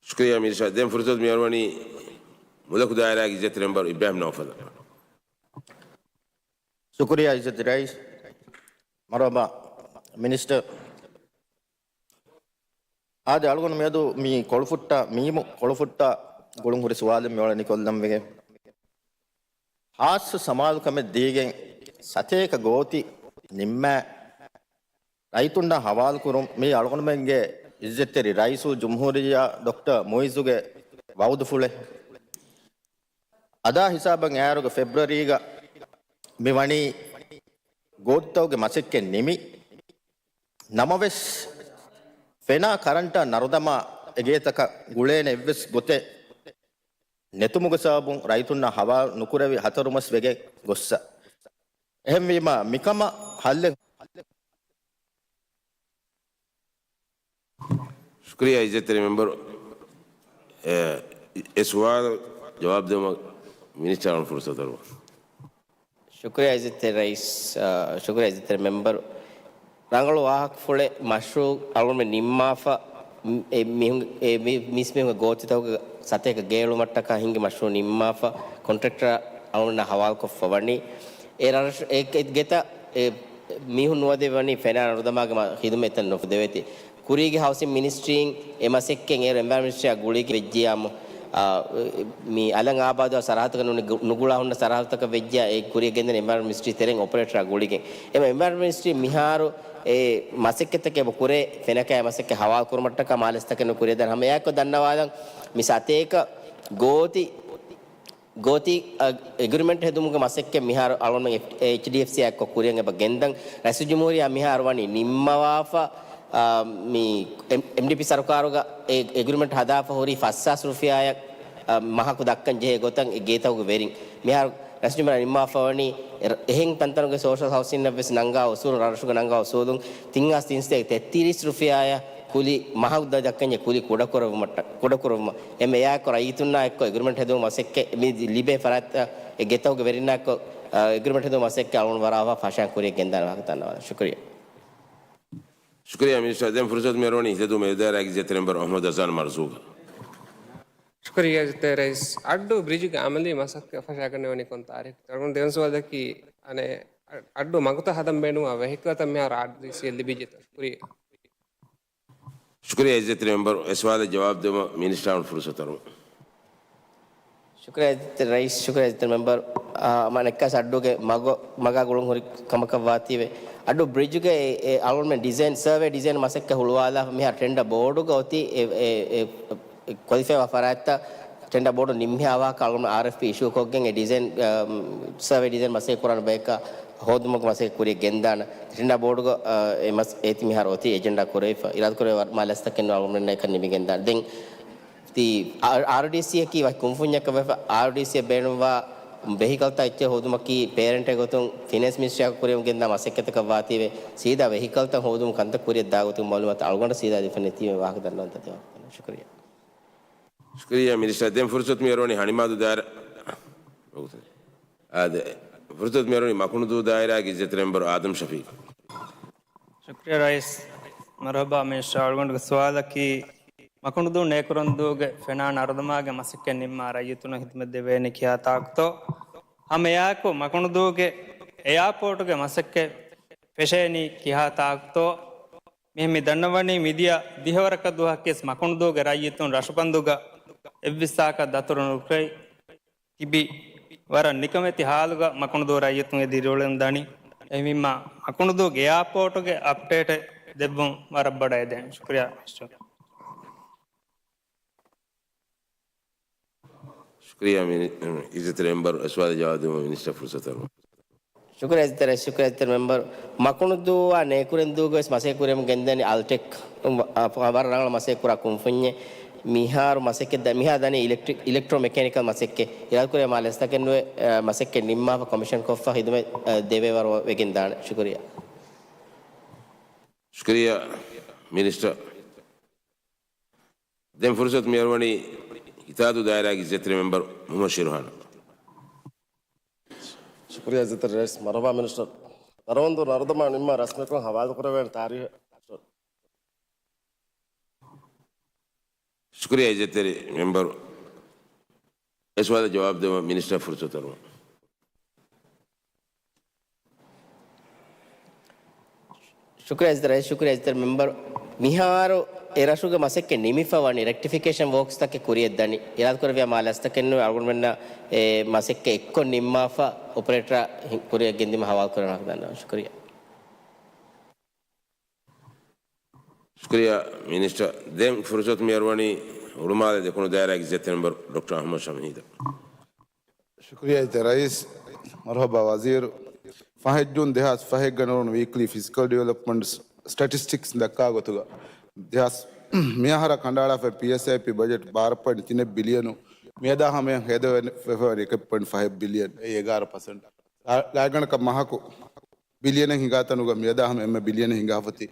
ޝުކުރިއްޔާ މިނިސްޓަރ. ދެން ފުރުސަތު މިއަރުވަނީ މުލަކު ދާއިރާގެ އިއްޒަތްތެރި މެމްބަރު އިބްރާހިމް ނައުފަލަށް. ޝުކުރިއްޔާ އިއްޒަތްތެރި ރައީސް. މަރުޙަބާ މިނިސްޓަރ. އާދެ، އަޅުގަނޑު މިއަދު މި ކޮޅުފުއްޓާ، މީމު ކޮޅުފުއްޓާ ގުޅުން ހުރި ސުވާލެއް މިއުޅެނީ ކޮށްލަން ވެގެން. ހާއްސަ ސަމާލުކަމެއް ދީގެން ސަތޭކަ ގޯތި ނިންމާ ރައްޔިތުންނާ ހަވާލުކުރުން މީ އަޅުގަނޑުމެންގެ އިއްޒަތްތެރި ރައީސުލްޖުމްހޫރިއްޔާ ޑޮކްޓަރ މުއިއްޒުގެ ވައުދުފުޅެއް. އަދާ ހިސާބަށް އައިއިރުގަ ފެބްރުއަރީގަ މި ވަނީ ގޯތިތަކުގެ މަސައްކަތް ނިމި. ނަމަވެސް، ފެނާ ކަރަންޓާ ނަރުދަމާ އެގޭތަކަށް ގުޅޭނެ އެއްވެސް ގޮތެއް ނެތުމުގެ ސަބަބުން ރައްޔިތުންނާ ހަވާލު ނުކުރެވި ހަތަރު މަސް ވެގެން ގޮއްސަ. އެހެންވީމަ، މިކަމަށް ހައްލެއް. ޝުކުރިއްޔާ އިއްޒަތްތެރި މެމްބަރު. އެ، އެ ސުވާލަށް ޖަވާބު ދެވުމަށް މިނިސްޓަރުން ފުރުސަތު ދަރުވަން. ޝުކުރިއްޔާ އިއްޒަތްތެރި ރައީސް، އާ، ޝުކުރިއްޔާ އިއްޒަތްތެރި މެމްބަރު. ރަނގަޅު ވާހަކަފުޅެއް މަޝްރޫއު އަޅުގަނޑުމެން ނިންމާފަ، އެ މީހުން، އެ މީ-، މީސްމީހުންގެ ގޯތިތަކުގެ ސަތޭކަ ގޭޅުމަށްޓަކާ ހިންގި މަޝްރޫއު ނިންމާފަ، ކޮންޓްރެކްޓަރ އަޅުގަނޑަށް ހަވާލުކޮށްފަ ވަނީ. އެ ރަށް، އެ ގެ-، ގެތައް އެ މީހުން ނުވަދެވޭ ވަނީ ފެނާ ނަރުދަމާގެ މަ-، ޚިދުމަތްތައް ނުފުދެވޭތީ. ކުރީގެ ހައުސިން މިނިސްޓްރީން އެ މަސައްކަތް އޭރު އެންވަޔަރމަންޓް މިނިސްޓްރީއާ ގުޅީގެ ވެއްޖިއްޔާމު، އާ، މި އަލަށް އާބާދު ސަރަހައްދުގަ ނުނި-، ނުގުޅާ ހުންނަ ސަރަހައްދުތަކަށް ވެއްޖިއްޔާ އެ ކުރިއަށް ގެންދަނީ އެންވަޔަރމަންޓް މިނިސްޓްރީ ތެރެއިން އޮޕަރޭޓަރާ ގުޅިގެން. އެމަ އެންވަޔަރމަންޓް މިނިސްޓްރީ މިހާރު އެ މަސައްކަތްތަކެއް އެބަ ކުރޭ، ފެނަކާ މަސައްކަތް ހަވާލު ކުރުމަށްޓަކާ މާލެސްތަކެއް ނުކުރިއަށް ދާން ހަމައެއާއެކު ދަންނަވާލަން. މި ސަތޭކަ ގޯތި ގޯތި، އަ، އެގްރިމެންޓް ހެދުމުގެ މަސައްކަތް މިހާރު އަޅުގަނޑުމެން އެޗް-، އެޗްޑީއެފްސީއާ އެއްކޮށް ކުރިއަށް އެބަ ގެންދަން. ރައީސުލްޖުމްހޫރިއްޔާ މިހާރު ވަނީ ނިންމަވާފަ، އާ، މި އެމް-، އެމްޑީޕީ ސަރުކާރުގަ އެ އެގްރިމެންޓް ހަދާފަ ހުރީ ފަސް ހާސް ރުފިޔާއަށް، އާ، މަހަކު ދައްކަން ޖެހޭ ގޮތަށް އެ ގޭތަކުގެ ވެރިން. މިހާރު ރައީސުލްޖުމްހޫރިއްޔާ ނިންމަވާފަ ވަނީ އެ-، އެހެން ތަންތަނުގެ ސޯޝަލް ހައުސިންއަށް ވެސް ނަންގާ އުސޫލުން، ރަށްރަށުގަ ނަންގާ އުސޫލުން ތިން ހާސް ތިންސަތޭކަ ތެއްތިރީސް ރުފިޔާއަށް ކުލި މަހަކު ދަ-، ދައްކަންޖެހޭ ކުލި ކުޑަކުރެއްވުމަށްޓަ-، ކުޑަކުރެއްވުމަށް. އެމަ އެއާއެކު ރައްޔިތުންނާ އެއްކޮށް އެގްރިމެންޓް ހެދުމުގެ މަސައްކަތް މި ލިބޭ ފަރާތްތައް އެ ގެތަކުގެ ވެރިންނާ އެއްކޮށް، އާ، އެގްރިމެންޓް ހެދުމުގެ މަސައްކަތް އަޅުގަނޑު ވަރަށް ފަށާން ކުރިއަށް ގެންދާނެ ވާހަކަ ދަންނަވާލަން. ޝުކުރިއްޔާ. ޝުކުރިއްޔާ މިނިސްޓަރ. ދެން ފުރުސަތު މިއަރުވަނީ ހިލަދޫ މެދުދާއިރާގެ އިއްޒަތްތެރި މެމްބަރު އަޙްމަދު އަޒްހާން މަރްޒޫގަށް. ޝުކުރިއްޔާ އިއްޒަތްތެރި ރައީސް. އައްޑޫ ބްރިޖުގެ އަމަލީ މަސައްކަތް ފަށާގަންނަވަނީ ކޮން ތާރީޚު؟ ދެވަނަ ސުވާލަކީ، އަނެއް، އައްޑޫ މަގުތައް ހަދަން ބޭނުންވާ ވެހިކަލްތައް މިހާރު އާރްޑީސީއަށް ލިބިއްޖެތަ؟ ޝުކުރިއްޔާ. ޝުކުރިއްޔާ އިއްޒަތްތެރި މެމްބަރު. އެ ސުވާލަށް ޖަވާބު ދެވުމަށް މިނިސްޓަރުން ފުރުސަތު އަރުވަން. ޝުކުރިއްޔާ އިއްޒަތްތެރި ރައީސް، ޝުކުރިއްޔާ އިއްޒަތްތެރި މެމްބަރު. އާ، މާ ނެއްކާސް އައްޑޫގެ މަގު-، މަގާ ގުޅުން ހުރި ކަމަކަށް ވާތީވެ. އައްޑޫ ބްރިޖުގެ އެ، އެ އަޅުގަނޑުމެން ޑިޒައިން، ސަރވޭ ޑިޒައިން މަސައްކަތް ހުޅުވާލާފަ މިހާރު ޓެންޑަ ބޯޑުގަ އޮތީ އެ، އެ، އެ، އެ ކޮލިފައިވާ ފަރާތްތައް ޓެންޑަ ބޯޑު ނިންމިހާ ވާހަކަ އަޅުގަނޑު އާރްއެފްޕީ އިޝޫ ކޮށްގެން އެ ޑިޒައިން، އަ، ސަރވޭ ޑިޒައިން މަސައްކަތް ކުރާނެ ބަޔަކަށް ހޯދުމުގެ މަސައްކަތް ކުރިއަށް ގެންދާނެ. ޓެންޑަ ބޯޑުގަ، އަ، އެ މަސް އޭތި މިހާރު އޮތީ އެޖެންޑާ ކުރެވިފަ. އިރާދަކުރެވޭ ވަރަށް މާ ލަސްތަކެއް ނޫން އަޅުގަނޑުމެންނަށް އެކަން ނިމިގެންދާނެ. ދެން ތި އާ-، އާރްޑީސީއަކީ ވަކި ކުންފުންޏަކަށް ވެފަ، އާރްޑީސީއަށް ބޭނުންވާ ވެހިކަލްތައް އެއްޗެއް ހޯދުމަކީ ޕޭރެންޓެއް ގޮތުން ފިނޭންސް މިނިސްޓްރީއާ ކުރިއަށް ގެންދާ މަސައްކަތަކަށް ވާތީވެ، ސީދާ ވެހިކަލްތައް ހޯދުމުގެ ކަންތައް ކުރިއަށް ދާ ގޮތުގެ މައުލޫމާތު އަޅުގަނޑަށް ސީދާ ދެފަ ނެތީމަ ވާހަކަ ދަންނަވަން ތަދެވާ. ޝުކުރިއްޔާ. ޝުކުރިއްޔާ މިނިސްޓަރ. ދެން ފުރުސަތު މި އަރުވަނީ ހަނިމާދޫ ދާއިރާ. އާދެ، ފުރުސަތު މި އަރުވަނީ މަކުނުދޫ ދާއިރާގެ އިއްޒަތްތެރި މެމްބަރު އާދަމް ޝަފީޤް. ޝުކުރިއްޔާ ރައީސް. މަރުޙަބާ މިނިސްޓަރ. އަޅުގަނޑުގެ ސުވާލަކީ މަކުނުދޫ ނޭކުރެންދޫގެ ފެނާ ނަރުދަމާގެ މަސައްކަތް ނިންމާ ރައްޔިތުންނަށް ހިދުމަތް ދެވޭނެ ކިހާ ތާކުތޯ، ހަމައެއާއެކު މަކުނުދޫގެ އެއާޕޯޓުގެ މަސައްކަތް ފެށޭނީ ކިހާ ތާކުތޯ، މިހެން މި ދަންނަވަނީ މިދިޔަ ދިހަވަރަކަށް ދުވަހަކީވެސް މަކުނުދޫގެ ރައްޔިތުން ރަށުބަންދުގަ އެއްވިއްސާކަށް ދަތުރު ނުކުރެވި ތިބި ވަރަށް ނިކަމެތި ހާލުގަ މަކުނުދޫ ރައްޔިތުންގެ ދިރިއުޅެން ދަނީ. އެހެންވީމާ، މަކުނުދޫގެ އެއާޕޯޓުގެ އަޕްޑޭޓެއް ދެއްވުން ވަރަށް ބޮޑަށް އެދެން. ޝުކުރިއްޔާ މިނިސްޓަރ. ޝުކުރިއްޔާ މިނި-، އިއްޒަތްތެރި މެމްބަރު، އެ ސުވާލަށް ޖަވާބު ދެއްވުމަށް މިނިސްޓަރ ފުރުސަތު ދެއްވަމު. ޝުކުރިއްޔާ އިއްޒަތްތެރި، ޝުކުރިއްޔާ އިއްޒަތްތެރި މެމްބަރު. މަކުނުދޫއާ ނޭކުރެންދޫގަވެސް މަސައްކަތް ކުރިއަށް ގެންދަނީ އަލްޓެކް، ވަ-، ވަރަށް ރަނގަޅަށް މަސައްކަތް ކުރާ ކުންފުންޏެއް. މިހާރު މަސައްކަތް ދަ-، މިހާ ދަނީ އިލެކްޓްރިކް، އިލެކްޓްރޯ މެކޭނިކަލް މަސައްކަތް. އިރާދަކުރޭ މާ ލަސްތަކެއް ނުވެ، އަ، މަސައްކަތް ނިންމާފަ ކޮމިޝަން ކޮށްފަ ހިދުމަތް، އަ، ދެވޭ ވަރު ވެގެން ދާނެ. ޝުކުރިއްޔާ. ޝުކުރިއްޔާ މިނިސްޓަރ. ދެން ފުރުސަތު މިއަރުވަނީ ހިތާދޫ ދާއިރާގެ އިއްޒަތްތެރި މެމްބަރު މުހައްމަދު ޝިރުހާނަށް. ޝުކުރިއްޔާ އިއްޒަތްތެރި ރައީސް. މަރުޙަބާ މިނިސްޓަރ. ނަރުދަމާ ނަރުދަމާ ނިންމާ ރަސްމީކޮށް ހަވާލުކުރެވޭނެ ތާރީޚެއް. ޝުކުރިއްޔާ އިއްޒަތްތެރި މެމްބަރު. އެ ސުވާލަށް ޖަވާބު ދެއްވުމަށް މިނިސްޓަރ ފުރުސަތު ދެއްވަމު. ޝުކުރިއްޔާ އިއްޒަތްތެރި ރައީސް، ޝުކުރިއްޔާ އިއްޒަތްތެރި މެމްބަރު. މިހާރު އެ ރަށުގެ މަސައްކަތް ނިމިފަ ވަނީ ރެކްޓިފިކޭޝަން ވޯކްސްތަކެއް ކުރިއަށް ދަނީ. އިރާދަކުރެއްވިޔާ މާ ލަސްތަކެއް ނުވެ އަޅުގަނޑުމެންނަށް އެ މަސައްކަތް އެއްކޮށް ނިންމާފަ އޮޕަރޭޓަރ ކުރިއަށް ގެންދިއުމަށް ހަވާލު ކުރެވުން ދަންނަވަން. ޝުކުރިއްޔާ. ޝުކުރިއްޔާ މިނިސްޓަރ. ދެން ފުރުސަތު މިއަރުވަނީ ހުޅުމާލެ ދެކުނު ދާއިރާގެ އިއްޒަތްތެރި މެމްބަރު ޑޮކްޓަރ އަޙްމަދު ޝަމްހީދަށް. ޝުކުރިއްޔާ އިއްޒަތްތެރި ރައީސް. މަރުޙަބާ ވަޒީރު. ފަހެއް ޖޫން ދެހާސް ފަހެއްގަ ނެރުނު ވީކްލީ ފިޒިކަލް ޑިވެލޮޕްމަންޓް ސްޓެޓިސްޓިކްސް ދައްކާ ގޮތުގަ، ދެހާސް މިއަހަރަށް ކަނޑައަޅާފައި ޕީއެސްއައިޕީ ބަޖެޓް ބާރަ ޕޮއިންޓް ތިނެއް ބިލިއަނު، މިއަދާ ހަމަޔަށް ހޭދަވެފައިވަނީ އެކެއް ޕޮއިންޓް ފަހެއް ބިލިއަން، އެއީ އެގާރަ ޕަސެންޓް. ގާތްގަނޑަކަށް މަހަކު ބިލިއަނެއް ހިނގާތަނުގަ މިއަދާ ހަމަ އެންމެ ބިލިއަނެއް ހިނގާފަ އޮތީ.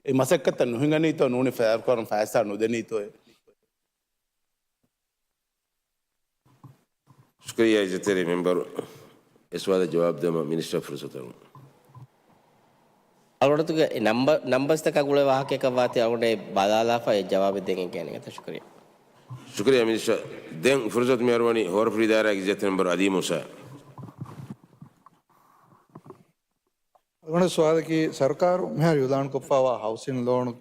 އެ މަސައްކަތްތައް ނުހިނގަނީތޯ ނޫނީ ފައިވާރުކުރަން ފައިސާ ނުދެނީތޯއޭ. ޝުކުރިއްޔާ އިއްޒަތްތެރި މެމްބަރު. އެ ސުވާލަށް ޖަވާބު ދެއްވުމަށް މިނިސްޓަރ ފުރުސަތު ދެއްވަމު. އަޅުގަނޑުގެ ނަމްބަ-، ނަމްބަރުތަކާ ގުޅޭ ވާހަކައަކަށް ވާތީ އަޅުގަނޑު ބަލާލާފަ އެ ޖަވާބެއް ދޭން ގެނެގަތަ. ޝުކުރިއްޔާ. ޝުކުރިއްޔާ މިނިސްޓަރ. ދެން ފުރުސަތު މިއަރުވަނީ ހޯރަފުށި ދާއިރާގެ އިއްޒަތްތެރި މެމްބަރު އަލީ މޫސާ. އަޅުގަނޑު ސުވާލަކީ ސަރުކާރު މިހާރު އިޢުލާންކޮށްފައިވާ ހައުސިން ލޯނު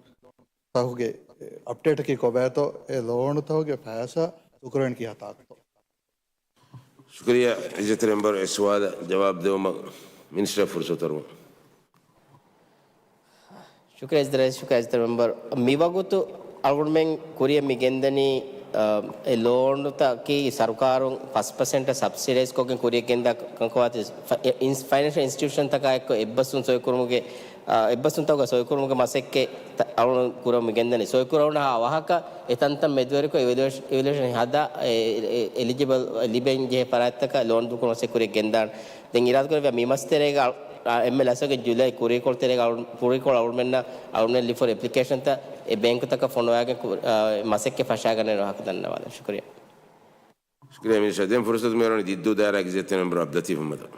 ތަހުގެ އަޕްޑޭޓަކީ ކޮބާތޯ، އެ ލޯނުތަހުގެ ފައިސާ ދޫކުރެވެނީ ކިހާ ތާކުތޯ؟ ޝުކުރިއްޔާ އިއްޒަތްތެރި މެމްބަރު. އެ ސުވާލަށް ޖަވާބު ދެއްވުމަށް މިނިސްޓަރ ފުރުސަތު ދެއްވަމު. ޝުކުރިއްޔާ އިއްޒަތްތެރި ރައީސް، ޝުކުރިއްޔާ އިއްޒަތްތެރި މެމްބަރު. މިވަގުތު އަޅުގަނޑުމެން ކުރިއަށް މި ގެންދަނީ، އަ، އެ ލޯނުތަކީ ސަރުކާރުން ފަސް ޕަސެންޓަށް ސަބްސިޑައިޒް ކޮށްގެން ކުރިއަށް ގެންދާ ކަންކޮ ވާތީ ފަ-، އިން-، ފައިނޭންޝަލް އިންސްޓިޓިއުޝަންތަކާ އެއްކޮށް އެއްބަސްވުން ސޮއިކުރުމުގެ އާ، އެއްބަސްވުންތަކުގެ ސޮއިކުރުމުގެ މަސައްކަތް ތަ-، އަޅުގަނޑު ކުރަމުން ގެންދަނީ. ސޮއިކުރެވުނުހާ ވާހަކަ އެ ތަންތަން މެދުވެރިކޮށް އިވެލުއޭޝަ-، އިވެލުއޭޝަން ހަދާ، އެ، އެ، އެލިޖިބަލް ލިބެން ޖެހޭ ފަރާތްތަކަށް ލޯން ދޫކުރުމަށް ކުރިއަށް ގެންދާނެ. ދެން އިރާދަކުރެއްވިޔާ މި މަސް ތެރޭގަ، އާ، އެންމެ ލަސްވެގެން ޖުލައި ކުރީކޮޅު ތެރޭގަ އަޅު-، ކުރީކޮޅު އަޅުގަނޑުމެންނަށް އަޅުގަނޑުމެން ލިބިފައި އެޕްލިކޭޝަންތައް އެ ބޭންކުތަކަށް ފޮނުވާގެން ކު-، އާ، މަސައްކަތް ފަށާގަންނަވާ ވާހަކަ ދަންނަވާލަން. ޝުކުރިއްޔާ. ޝުކުރިއްޔާ މިނިސްޓަރ. ދެން ފުރުސަތު މިއަރުވަނީ ދިއްދޫ ދާއިރާގެ އިއްޒަތްތެރި މެމްބަރު އަބްދުލް ލަތީފް އަޙްމަދަށް.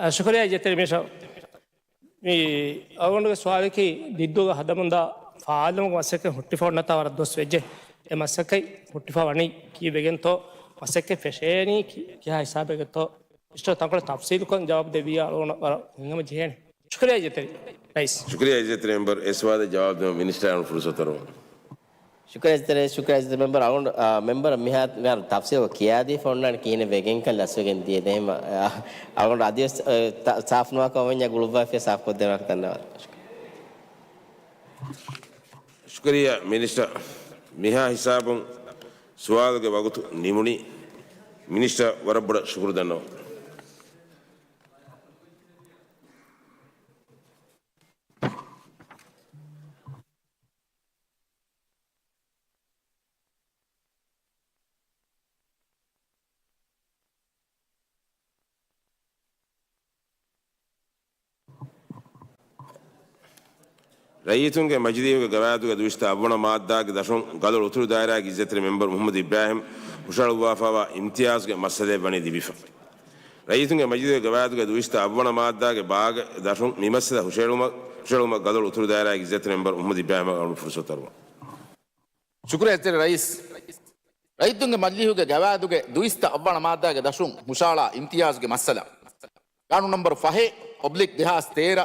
އަ، ޝުކުރިއްޔާ އިއްޒަތްތެރި މިނިސްޓަރ. މި އަޅުގަނޑުގެ ސުވާލަކީ ދިއްދޫގަ ހަދަމުންދާ ފާލުމުގެ މަސައްކަތް ހުއްޓިފަ އޮންނަތާ ވަރަށް ދުވަސް ވެއްޖެ. އެ މަސައްކަތް ހުއްޓިފަ ވަނީ ކީއްވެގެންތޯ؟ މަސައްކަތް ފެށޭނީ ކި-، ކިހާ ހިސާބެއްގަތޯ؟ މިނިސްޓަރ ތަންކޮޅެއް ތަފްސީލުކޮށް ޖަވާބު ދެއްވިއްޔާ އަޅުގަނޑަށް ވަރަށް ހިތްހަމަޖެހޭނެ. ޝުކުރިއްޔާ އިއްޒަތްތެރި ރައީސް. ޝުކުރިއްޔާ އިއްޒަތްތެރި މެމްބަރު. އެ ސުވާލަށް ޖަވާބު ދެއްވަމުން މިނިސްޓަރ އަޅުގަނޑު ފުރުސަތު ދެއްވަމުން. ޝުކުރިއްޔާ އިއްޒަތްތެރި ރައީސް، ޝުކުރިއްޔާ އިއްޒަތްތެރި މެމްބަރު. އަޅުގަނޑު، އާ، މެމްބަރަށް މިހާ މިހާރު ތަފްސީލު ކިޔާދީފަ އޮންނާނެ ކިހިނެއް ވެގެންކަން ލަސްވެގެން ދިޔަ. ދެން އަޅުގަނޑު އަދިވެސް، އާ، ތަ-، ސާފުނުވާ ކަމަށް ވަންޏާ ގުޅުއްވާފިޔާ ސާފުކޮށްދޭނެ ވާހަކަ ދަންނަވާލަން. ޝުކުރިއްޔާ މިނިސްޓަރ. މިހާ ހިސާބުން ސުވާލުގެ ވަގުތު ނިމުނީ. މިނިސްޓަރ ވަރަށް ބޮޑަށް ޝުކުރު ދަންނަވަން. ރައްޔިތުންގެ މަޖިލީހުގެ ގަވާއިދުގެ ދުއިސައްތަ އަށްވަނަ މާއްދާގެ ދަށުން ގަލޮޅު އުތުރު ދާއިރާގެ އިއްޒަތްތެރި މެމްބަރު މުޙައްމަދު އިބްރާހިމް ހުށަހަޅުއްވާފައިވާ އިމްތިޔާޒުގެ މައްސަލައެއް ވަނީ ލިބިފަ. ރައްޔިތުންގެ މަޖިލީހުގެ ގަވާއިދުގެ ދުއިސައްތަ އަށްވަނަ މާއްދާގެ ބާގެ ދަށުން މި މައްސަލަ ހުށައެޅުމަށް، ހުށައެޅުމަށް ގަދޮޅު އުތުރު ދާއިރާގެ އިއްޒަތްތެރި މެމްބަރު މުޙައްމަދު އިބްރާހިމަށް އަޅުގަނޑު ފުރުޞަތު އަރުވަން. ޝުކުރިއްޔާ އިއްޒަތްތެރި ރައީސް. ރައްޔިތުންގެ މަޖިލީހުގެ ގަވާއިދުގެ ދުއިސައްތަ އަށްވަނަ މާއްދާގެ ދަށުން ހުށައަޅާ އިމްތިޔާޒުގެ މައްސަލަ. ގާނޫނު ނަމްބަރު ފަހެއް އޮބްލިކް ދެހާސް ތޭރަ،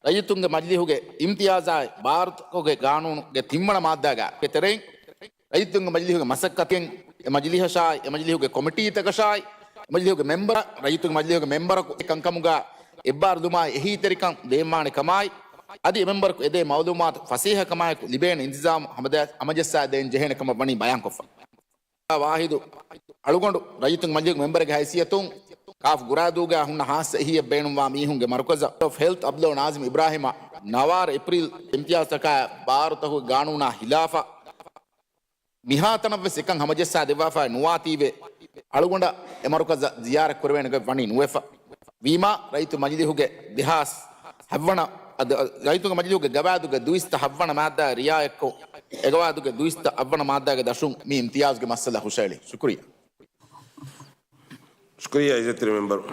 ރައްޔިތުންގެ މަޖިލީހުގެ އިމްތިޔާޒާއި ބާރުތަކުގެ ގާނޫނުގެ ތިންވަނަ މާއްދާގެ ތެރެއިން، ރައްޔިތުންގެ މަޖިލީހުގެ މަސައްކަތެއް، އެ މަޖިލީހަށާއި، އެ މަޖިލީހުގެ ކޮމިޓީތަކަށާއި، އެ މަޖިލީހުގެ މެމްބަރ، ރައްޔިތުންގެ މަޖިލީހުގެ މެމްބަރަކު އެ ކަންކަމުގަ އެއްބާރުލުމާއި އެހީތެރިކަން ދޭންވާނެ ކަމާއި، އަދި އެ މެމްބަރަކު އެދޭ މައުލޫމާތު ފަސޭހަކަމާއެކު ލިބޭނެ އިންތިޒާމު ހަމަޖަ-، ހަމަޖައްސާދޭން ޖެހޭނެ ކަމަށް ވަނީ ބަޔާންކޮށްފަ. ވާހިދު އަޅުގަނޑު ރައްޔިތުންގެ މަޖިލީހުގެ މެމްބަރެއްގެ ހައިސިއްޔަތުން ކާފް ގުރާދޫގަ ހުންނަ ހާއްސަ އެހީއެއް ބޭނުންވާ މީހުންގެ މަރުކަޒަށް އޮފް ހެލްތް އަބްދުﷲ ނާޒިމް އިބްރާހިމަށް ނަވާރަ އޭޕްރީލް އިމްތިޔާޒްތަކާ ބާރުތަކުގެ ގާނޫނާ ހިލާފަށް މިހާތަނަށްވެސް އެކަން ހަމަޖައްސާ ދެއްވާފައި ނުވާތީވެ، އަޅުގަނޑަށް އެ މަރުކަޒަށް ޒިޔާރަތް ކުރެވޭނެ ގޮތް ވަނީ ނުވެފަ. ވީމާ، ރައްޔިތު މަޖިލީހުގެ ދެހާސް ހައްވަނަ، އަދ-، ރައްޔިތުގެ މަޖިލީހުގެ ގަވާއިދުގެ ދުއިސައްތަ ހައްވަނަ މާއްދާ ރިއާޔަތްކޮށް، އެ ގަވާއިދުގެ ދުއިސައްތަ އަށްވަނަ މާއްދާގެ ދަށުން މި އިމްތިޔާޒުގެ މައްސަލަ ހުށައެޅި. ޝުކުރިއްޔާ. ޝުކުރިއްޔާ އިއްޒަތްތެރި މެމްބަރު.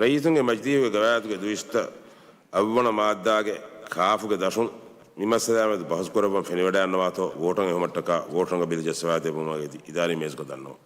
ރައްޔިތުންގެ މަޖިލީހުގެ ގަވާއިދުގެ ދުއިސައްތަ އަށްވަނަ މާއްދާގެ ކާފުގެ ދަށުން މި މައްސަލާއާމެދު ބަހުސްކުރައްވަން ފެނިވަޑައިގަންނަވާތޯ ވޯޓަށް އެހުމަށްޓަކާ ވޯޓުރަނގަޅު ބިލަށް ޖައްސަވާދެއްވުމަށް އިދި-، އިދާރީ މޭޒުގަ ދަންނަވަން.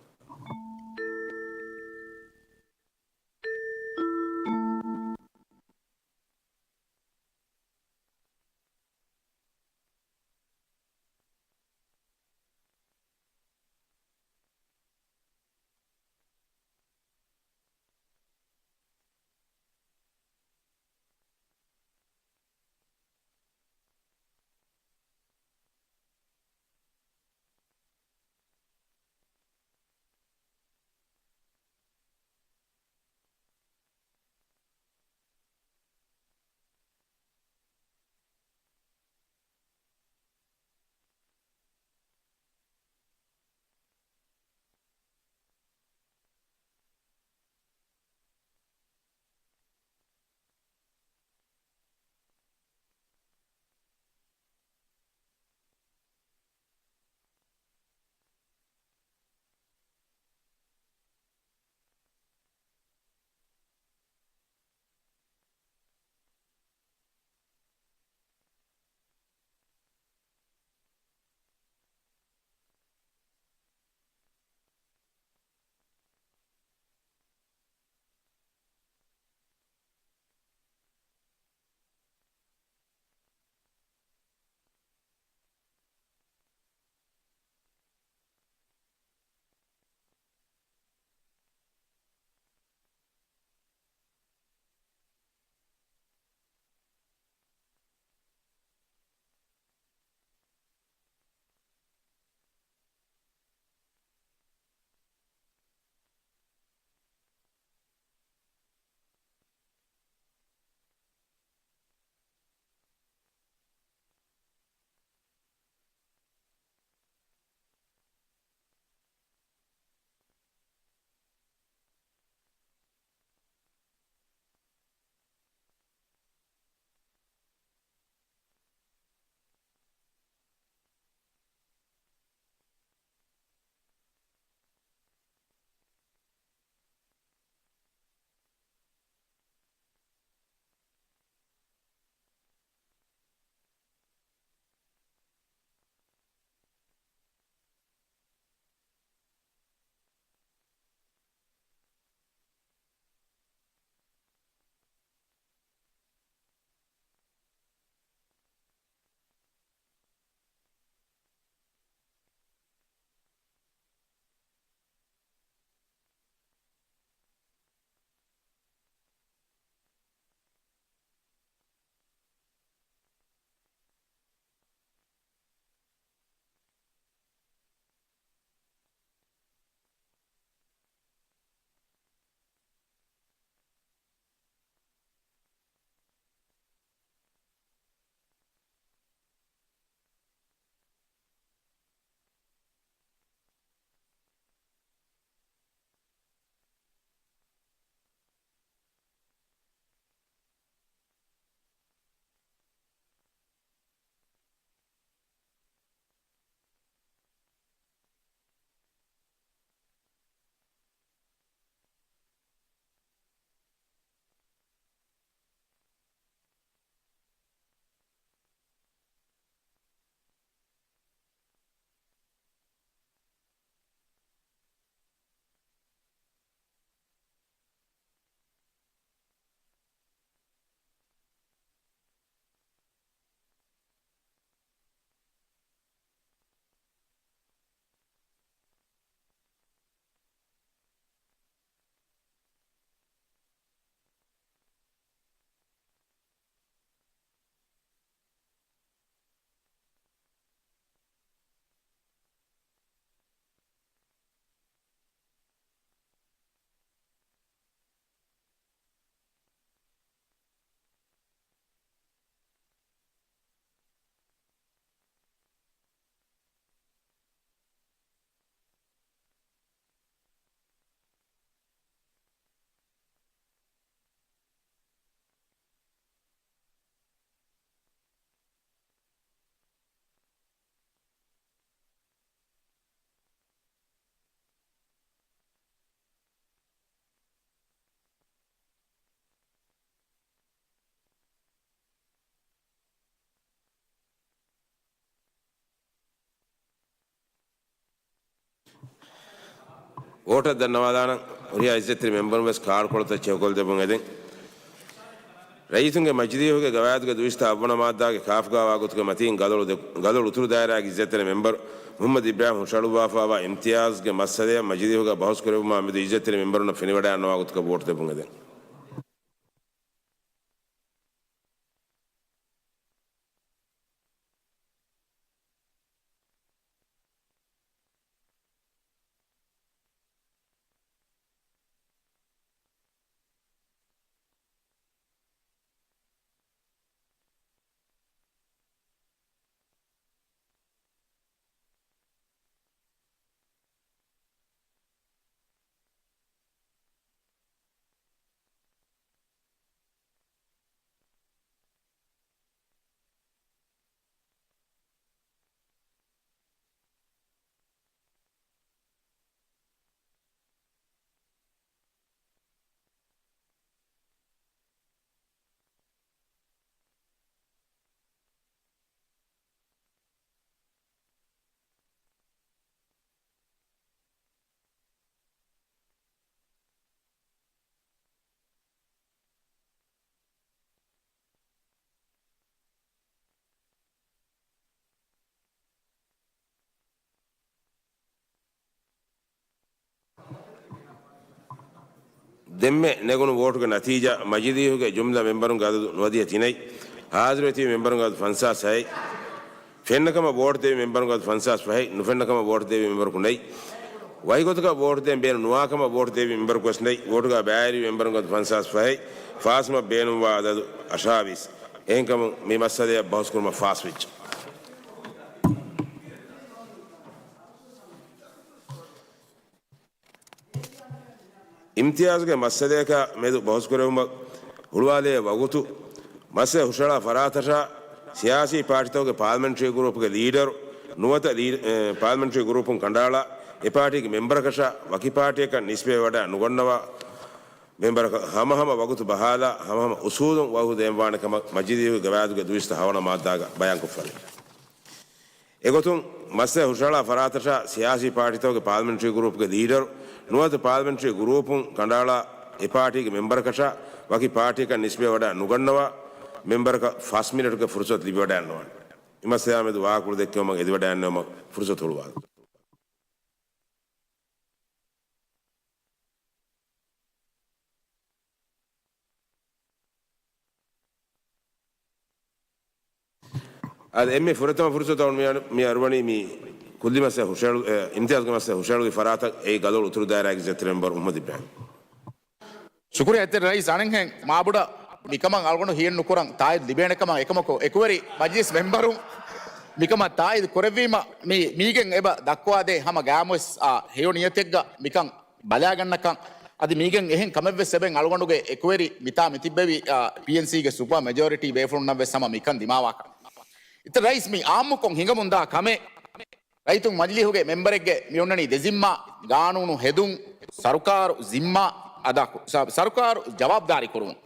ވޯޓަށް ދަންނަވާލާނަން. ހުރިހާ އިއްޒަތްތެރި މެމްބަރުން ވެސް ކާޑުކޮޅުތައް ޗެކުކޮށްލެއްވުން އެދެން. ރައީސުންގެ މަޖިލީހުގެ ގަވާއިދުގެ ދުއިސައްތަ އަށްވަނަ މާއްދާގެ ކާފުގާވާ ގޮތުގެ މަތީން ގަލޮޅު ދެ-، ގަލޮޅު އުތުރު ދާއިރާގެ އިއްޒަތްތެރި މެމްބަރު މުޙައްމަދު އިބްރާހިމް ހުށަހަޅުއްވާފައިވާ އިމްތިޔާޒްގެ މައްސަލައަށް މަޖިލީހުގަ ބަހުސްކުރެއްވުމާ މެދު އިއްޒަތްތެރި މެމްބަރުންނަށް ފެނިވަޑައިގަންނަވާ ގޮތުގަ ވޯޓު ދެއްވުން އެދެން. ދެންމެ ނެގުނު ވޯޓުގެ ނަތީޖާ، މަޖިލީހުގެ ޖުމްލަ މެމްބަރުންގެ އަދަދު ނުވަދިހަ ތިނެއް، ހާޒިރުވެތިބި މެމްބަރުންގެ އަދަދު ފަންސާސް ހައެއް، ފެންނަކަމަށް ވޯޓު ދެވި މެމްބަރުންގެ އަދަދު ފަންސާސް ފަހެއް، ނުފެންނަކަމަށް ވޯޓު ދެވި މެމްބަރަކު ނެތް، ވަކިގޮތަކަށް ވޯޓު ދޭން ބޭނުން ނުވާކަމަށް ވޯޓު ދެވި މެމްބަރަކު ވެސް ނެތް، ވޯޓުގަ ބައިވެރިވި މެމްބަރުންގެ އަދަދު ފަންސާސް ފަހެއް، ފާސްވުމަށް ބޭނުންވާ އަދަދު އަށާވީސް. އެހެންކަމުން މި މައްސަލައަށް ބަހުސްކުރުމަށް ފާސްވެއްޖެ. އިމްތިޔާޒުގެ މައްސަލަޔަކާ މެދު ބަހުސްކުރެވުމަށް ހުޅުވާލޭ ވަގުތު، މައްސަލަ ހުށަހަޅާ ފަރާތަށާ ސިޔާސީ ޕާޓީތަކުގެ ޕާލަމެންޓްރީ ގްރޫޕުގެ ލީޑަރު ނުވަތަ ލީ-، އެ، ޕާލަމެންޓްރީ ގްރޫޕުން ކަނޑައަޅާ އެ ޕާޓީގެ މެމްބަރަކަށާ ވަކި ޕާޓީއަކަށް ނިސްބަތްވެވަޑައި ނުގަންނަވާ މެމްބަރަކަށް ހަމަހަމަ ވަގުތު ބަހާލާ ހަމަހަމަ އުސޫލުން ވަގުތު ދޭންވާނެ ކަމަށް މަޖިލީހުގެ ގަވާއިދުގެ ދުއިސައްތަ ހަވަނަ މާއްދާގަ ބަޔާންކޮށްފައިވޭ. އެގޮތުން، މައްސަލަ ހުށަހަޅާ ފަރާތަށާ ސިޔާސީ ޕާޓީތަކުގެ ޕާލަމެންޓްރީ ގްރޫޕްގެ ލީޑަރު ނުވަތަ ޕާލަމެންޓްރީ ގްރޫޕުން ކަނޑައަޅާ އެ ޕާޓީގެ މެމްބަރަކަށާ ވަކި ޕާޓީއަކަށް ނިސްބަތްވެވަޑައި ނުގަންނަވާ މެމްބަރަކަށް ފަސް މިނެޓުގެ ފުރުސަތު ލިބިވަޑައިގަންނަވާނެ. މި މައްސަލައާ މެދު ވާހަކަފުޅު ދެއްކެވުމަށް އެދިވަޑައިގަންނަވުމަށް ފުރުސަތު ހުޅުވާލަން. އަދި އެންމެ ފުރަތަމަ ފުރުސަތު އަޅު މި އަރު-، މި އަރުވަނީ މި ކުއްލި މައްސަލަ ހުށަހެޅު-، އެ، އިމްތިޔާޒުގެ މައްސަލަ ހުށަހެޅުވި ފަރާތަށް އެއީ ގަލޮޅު އުތުރު ދާއިރާގެ އިއްޒަތްތެރި މެމްބަރު މުޙައްމަދު އިބްރާހިމް. ޝުކުރިއްޔާ އިއްޒަތްތެރި ރައީސް އަނެއްހެން މާބޮޑަށް މިކަމަށް އަޅުގަނޑު ހިޔެއްނުކުރަން ތާއީދު ލިބޭނެ ކަމަށް އެކަމަކު އެކުވެރި މަޖިލިސް މެމްބަރުން މިކަމަށް ތާއީދު ކުރެއްވީމަ މި-، މީގެން އެބަ ދައްކަވާދޭ ހަމަ ގާމުވެސް، އާ، ހެޔޮ ނިޔަތެއްގަ މިކަން ބަލާގަންނަކަން. އަދި މީގެން އެހެން ކަމެއްވެސް އެބައިން އަޅުގަނޑުގެ އެކުވެރި މިތާ މިތިއްބެވި، އާ، ޕީއެންސީގެ ސުޕަ މެޖޯރިޓީ ބޭފުޅުންނަށްވެސް ހަމަ މިކަން ދިމާވާކަން. އިތަރަ ރައީސް މި އާއްމުކޮށް ހިނގަމުންދާ ކަމެއް. ރައްޔިތުން މަޖިލީހުގެ މެމްބަރެއްގެ މި އޮންނަނީ ދެ ޒިންމާ، ގާނޫނު ހެދުން، ސަރުކާރު ޒިންމާ އަދާކު-، ސަ-، ސަރުކާރު ޖަވާބުދާރީ ކުރުމުން.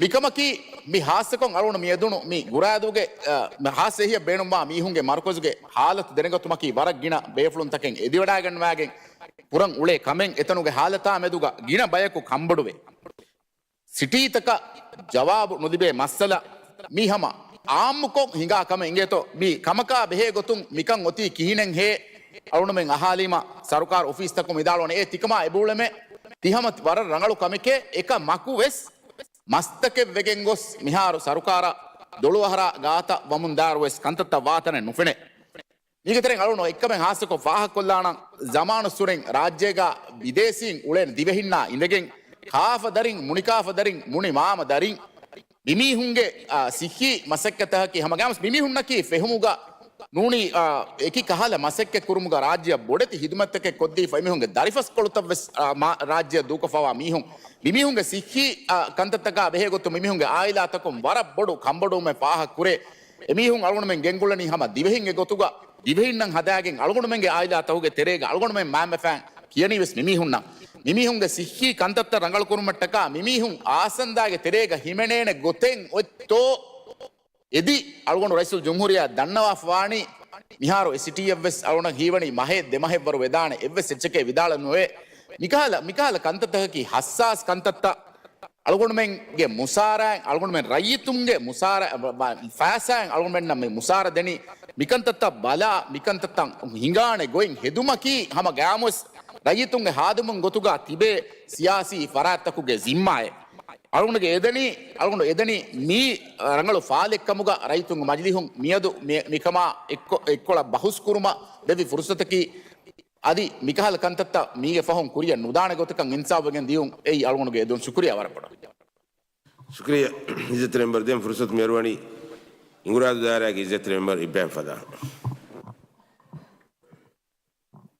މިކަމަކީ، މި ހާއްސަކޮށް އަޅުގަނޑު މިއަދުނު މި ގުރައިދޫގެ، އަ، މި ހާއްސަ އެހީއަށް ބޭނުންވާ މީހުންގެ މަރުކަޒުގެ ހާލަތު ދެނެގަތުމަކީ ވަރަށް ގިނަ ބޭފުޅުންތަކެއް އެދިވަޑައިގަންނަވައިގެން ކުރަން އުޅޭ ކަމެއް. އެތަނުގެ ހާލަތާ މެދުގަ ގިނަ ބަޔަކު ކަންބޮޑުވޭ. ސިޓީތަކަށް ޖަވާބު ނުލިބޭ މައްސަލަ މީ ހަމަ އާއްމުކޮށް ހިނގާ ކަމެއް އިނގޭތޯ. މި ކަމަކާ ބެހޭ ގޮތުން މިކަން އޮތީ ކިހިނެއްހޭ؟ އަޅުގަނޑުމެން އަހާލީމަ ސަރުކާރު އޮފީސްތަކުން ވިދާޅުވަނީ އޭ ތިކަމާ އެބައުޅެމޭ. ތި ހަމަ ވަރަށް ރަނގަޅު ކަމެކޭ. އެކަމަކުވެސް މަސްތަކެއް ވެގެން ގޮސް މިހާރު ސަރުކާރަށް ދޮޅުއަހަރާ ގާތަށް ވަމުންދާއިރުވެސް ކަންތައްތައް ވާތަނެއް ނުފެނޭ. މީގެ ތެރެއިން އަޅުގަނޑު އެއްކަމެއް ހާއްސަކޮށް ފާހަގަކޮށްލާނަން، ޒަމާނުއްސުރެން ރާއްޖޭގަ ބިދޭސީން އުޅޭނެ ދިވެހިންނާ އިނދެގެން ކާފަ ދަރިން، މުނިކާފަ ދަރިން، މުނި މާމަ ދަރިން މިމީހުންގެ، އާ، ސިއްހީ މަސައްކަތަކީ ހަމަގައިމުވެސް މިމީހުންނަކީ ފެހުމުގަ ނޫނީ، އާ، އެކި ކަހަލަ މަސައްކަތް ކުރުމުގަ ރާއްޖެއަށް ބޮޑެތި ހިދުމަތްތަކެއް ކޮށްދީފަ އެމީހުންގެ ދަރިފަސްކޮޅުތައް ވެސް، އާ، މާ-، ރާއްޖެއަށް ދޫކޮށްފަވާ މީހުން. މިމީހުންގެ ސިއްހީ، އާ، ކަންތައްތަކާ ބެހޭ ގޮތުން މިމީހުންގެ އާއިލާތަކުން ވަރަށް ބޮޑު ކަންބޮޑުވުމެއް ފާހަގަ ކުރޭ. އެމީހުން އަޅުގަނޑުމެން ގެންގުޅެނީ ހަމަ ދިވެހިންގެ ގޮތުގަ، ދިވެހިންނަށް ހަދާގެން އަޅުގަނޑުމެންގެ އާއިލާތަކުގެ ތެރޭގަ އަޅުގަނޑުމެން މާތްވެފައި ކިޔަނީވެސް މިމީހުންނަށް. މިމީހުންގެ ސިއްހީ ކަންތައްތައް ރަނގަޅުކުރުމަށްޓަކާ މިމީހުން އާސަންދާގެ ތެރޭގަ ހިމެނޭނެ ގޮތެއް އޮތްތޯ އެދި އަޅުގަނޑު ރައީސުލްޖުމްހޫރިއްޔާ ދަންނަވާފަވާނީ މިހާރު އެ ސިޓީއަށްވެސް އަޅުގަނޑަށް ހީވަނީ މަހެއް ދެމަހެއްވަރު ވެދާނެ، އެއްވެސް އެއްޗެކޭ ވިދާޅަން ނުވޭ. މިކަހަލަ، މިކަހަލަ ކަންތައްތަކަކީ ހައްސާސް ކަންތައްތައް. އަޅުގަނޑުމެންގެ މުސާރައިން، އަޅުގަނޑުމެން ރައްޔިތުންގެ މުސާރަ، ފައިސާއިން އަޅުގަނޑުމެންނަށް މި މުސާރަ ދެނީ. މިކަންތައްތައް ބަލާ، މިކަންތައްތައް ހިނގާނެ ގޮތް ހެދުމަކީ ހަމަ ގައިމުވެސް ރައްޔިތުންގެ ހާދަމުން ގޮތުގަ ތިބޭ ސިޔާސީ ފަރާތްތަކުގެ ޒިންމާއެއް. އަޅުގަނޑުގެ އެދެނީ، އަޅުގަނޑު އެދެނީ މީ ރަނގަޅު ފާލެއްކަމުގަ ރައްޔިތުންގެ މަޖިލީހުން މިއަދު މި، މިކަމާ އެއްކޮ، އެއްކޮޅަށް ބަހުސްކުރުމަށް ދެއްވި ފުރުސަތަކީ. އަދި މިކަހަލަ ކަންތައްތައް މީގެ ފަހުން ކުރިއަށް ނުދާނެ ގޮތަކަށް އިންސާފުވެގެން ދިޔުން އެއީ އަޅުގަނޑުގެ އެދުން. ޝުކުރިޔާ ވަރަށް ބޮޑަށް. ޝުކުރިޔާ އިއްޒަތްތެރި މެމްބަރު. ދެން ފުރުސަތު މި އަރުވަނީ އިނގުރާދޫ ދާއިރާގެ އިއްޒަތްތެރި މެމްބަރު އިބްރާހިމް ފަދާ.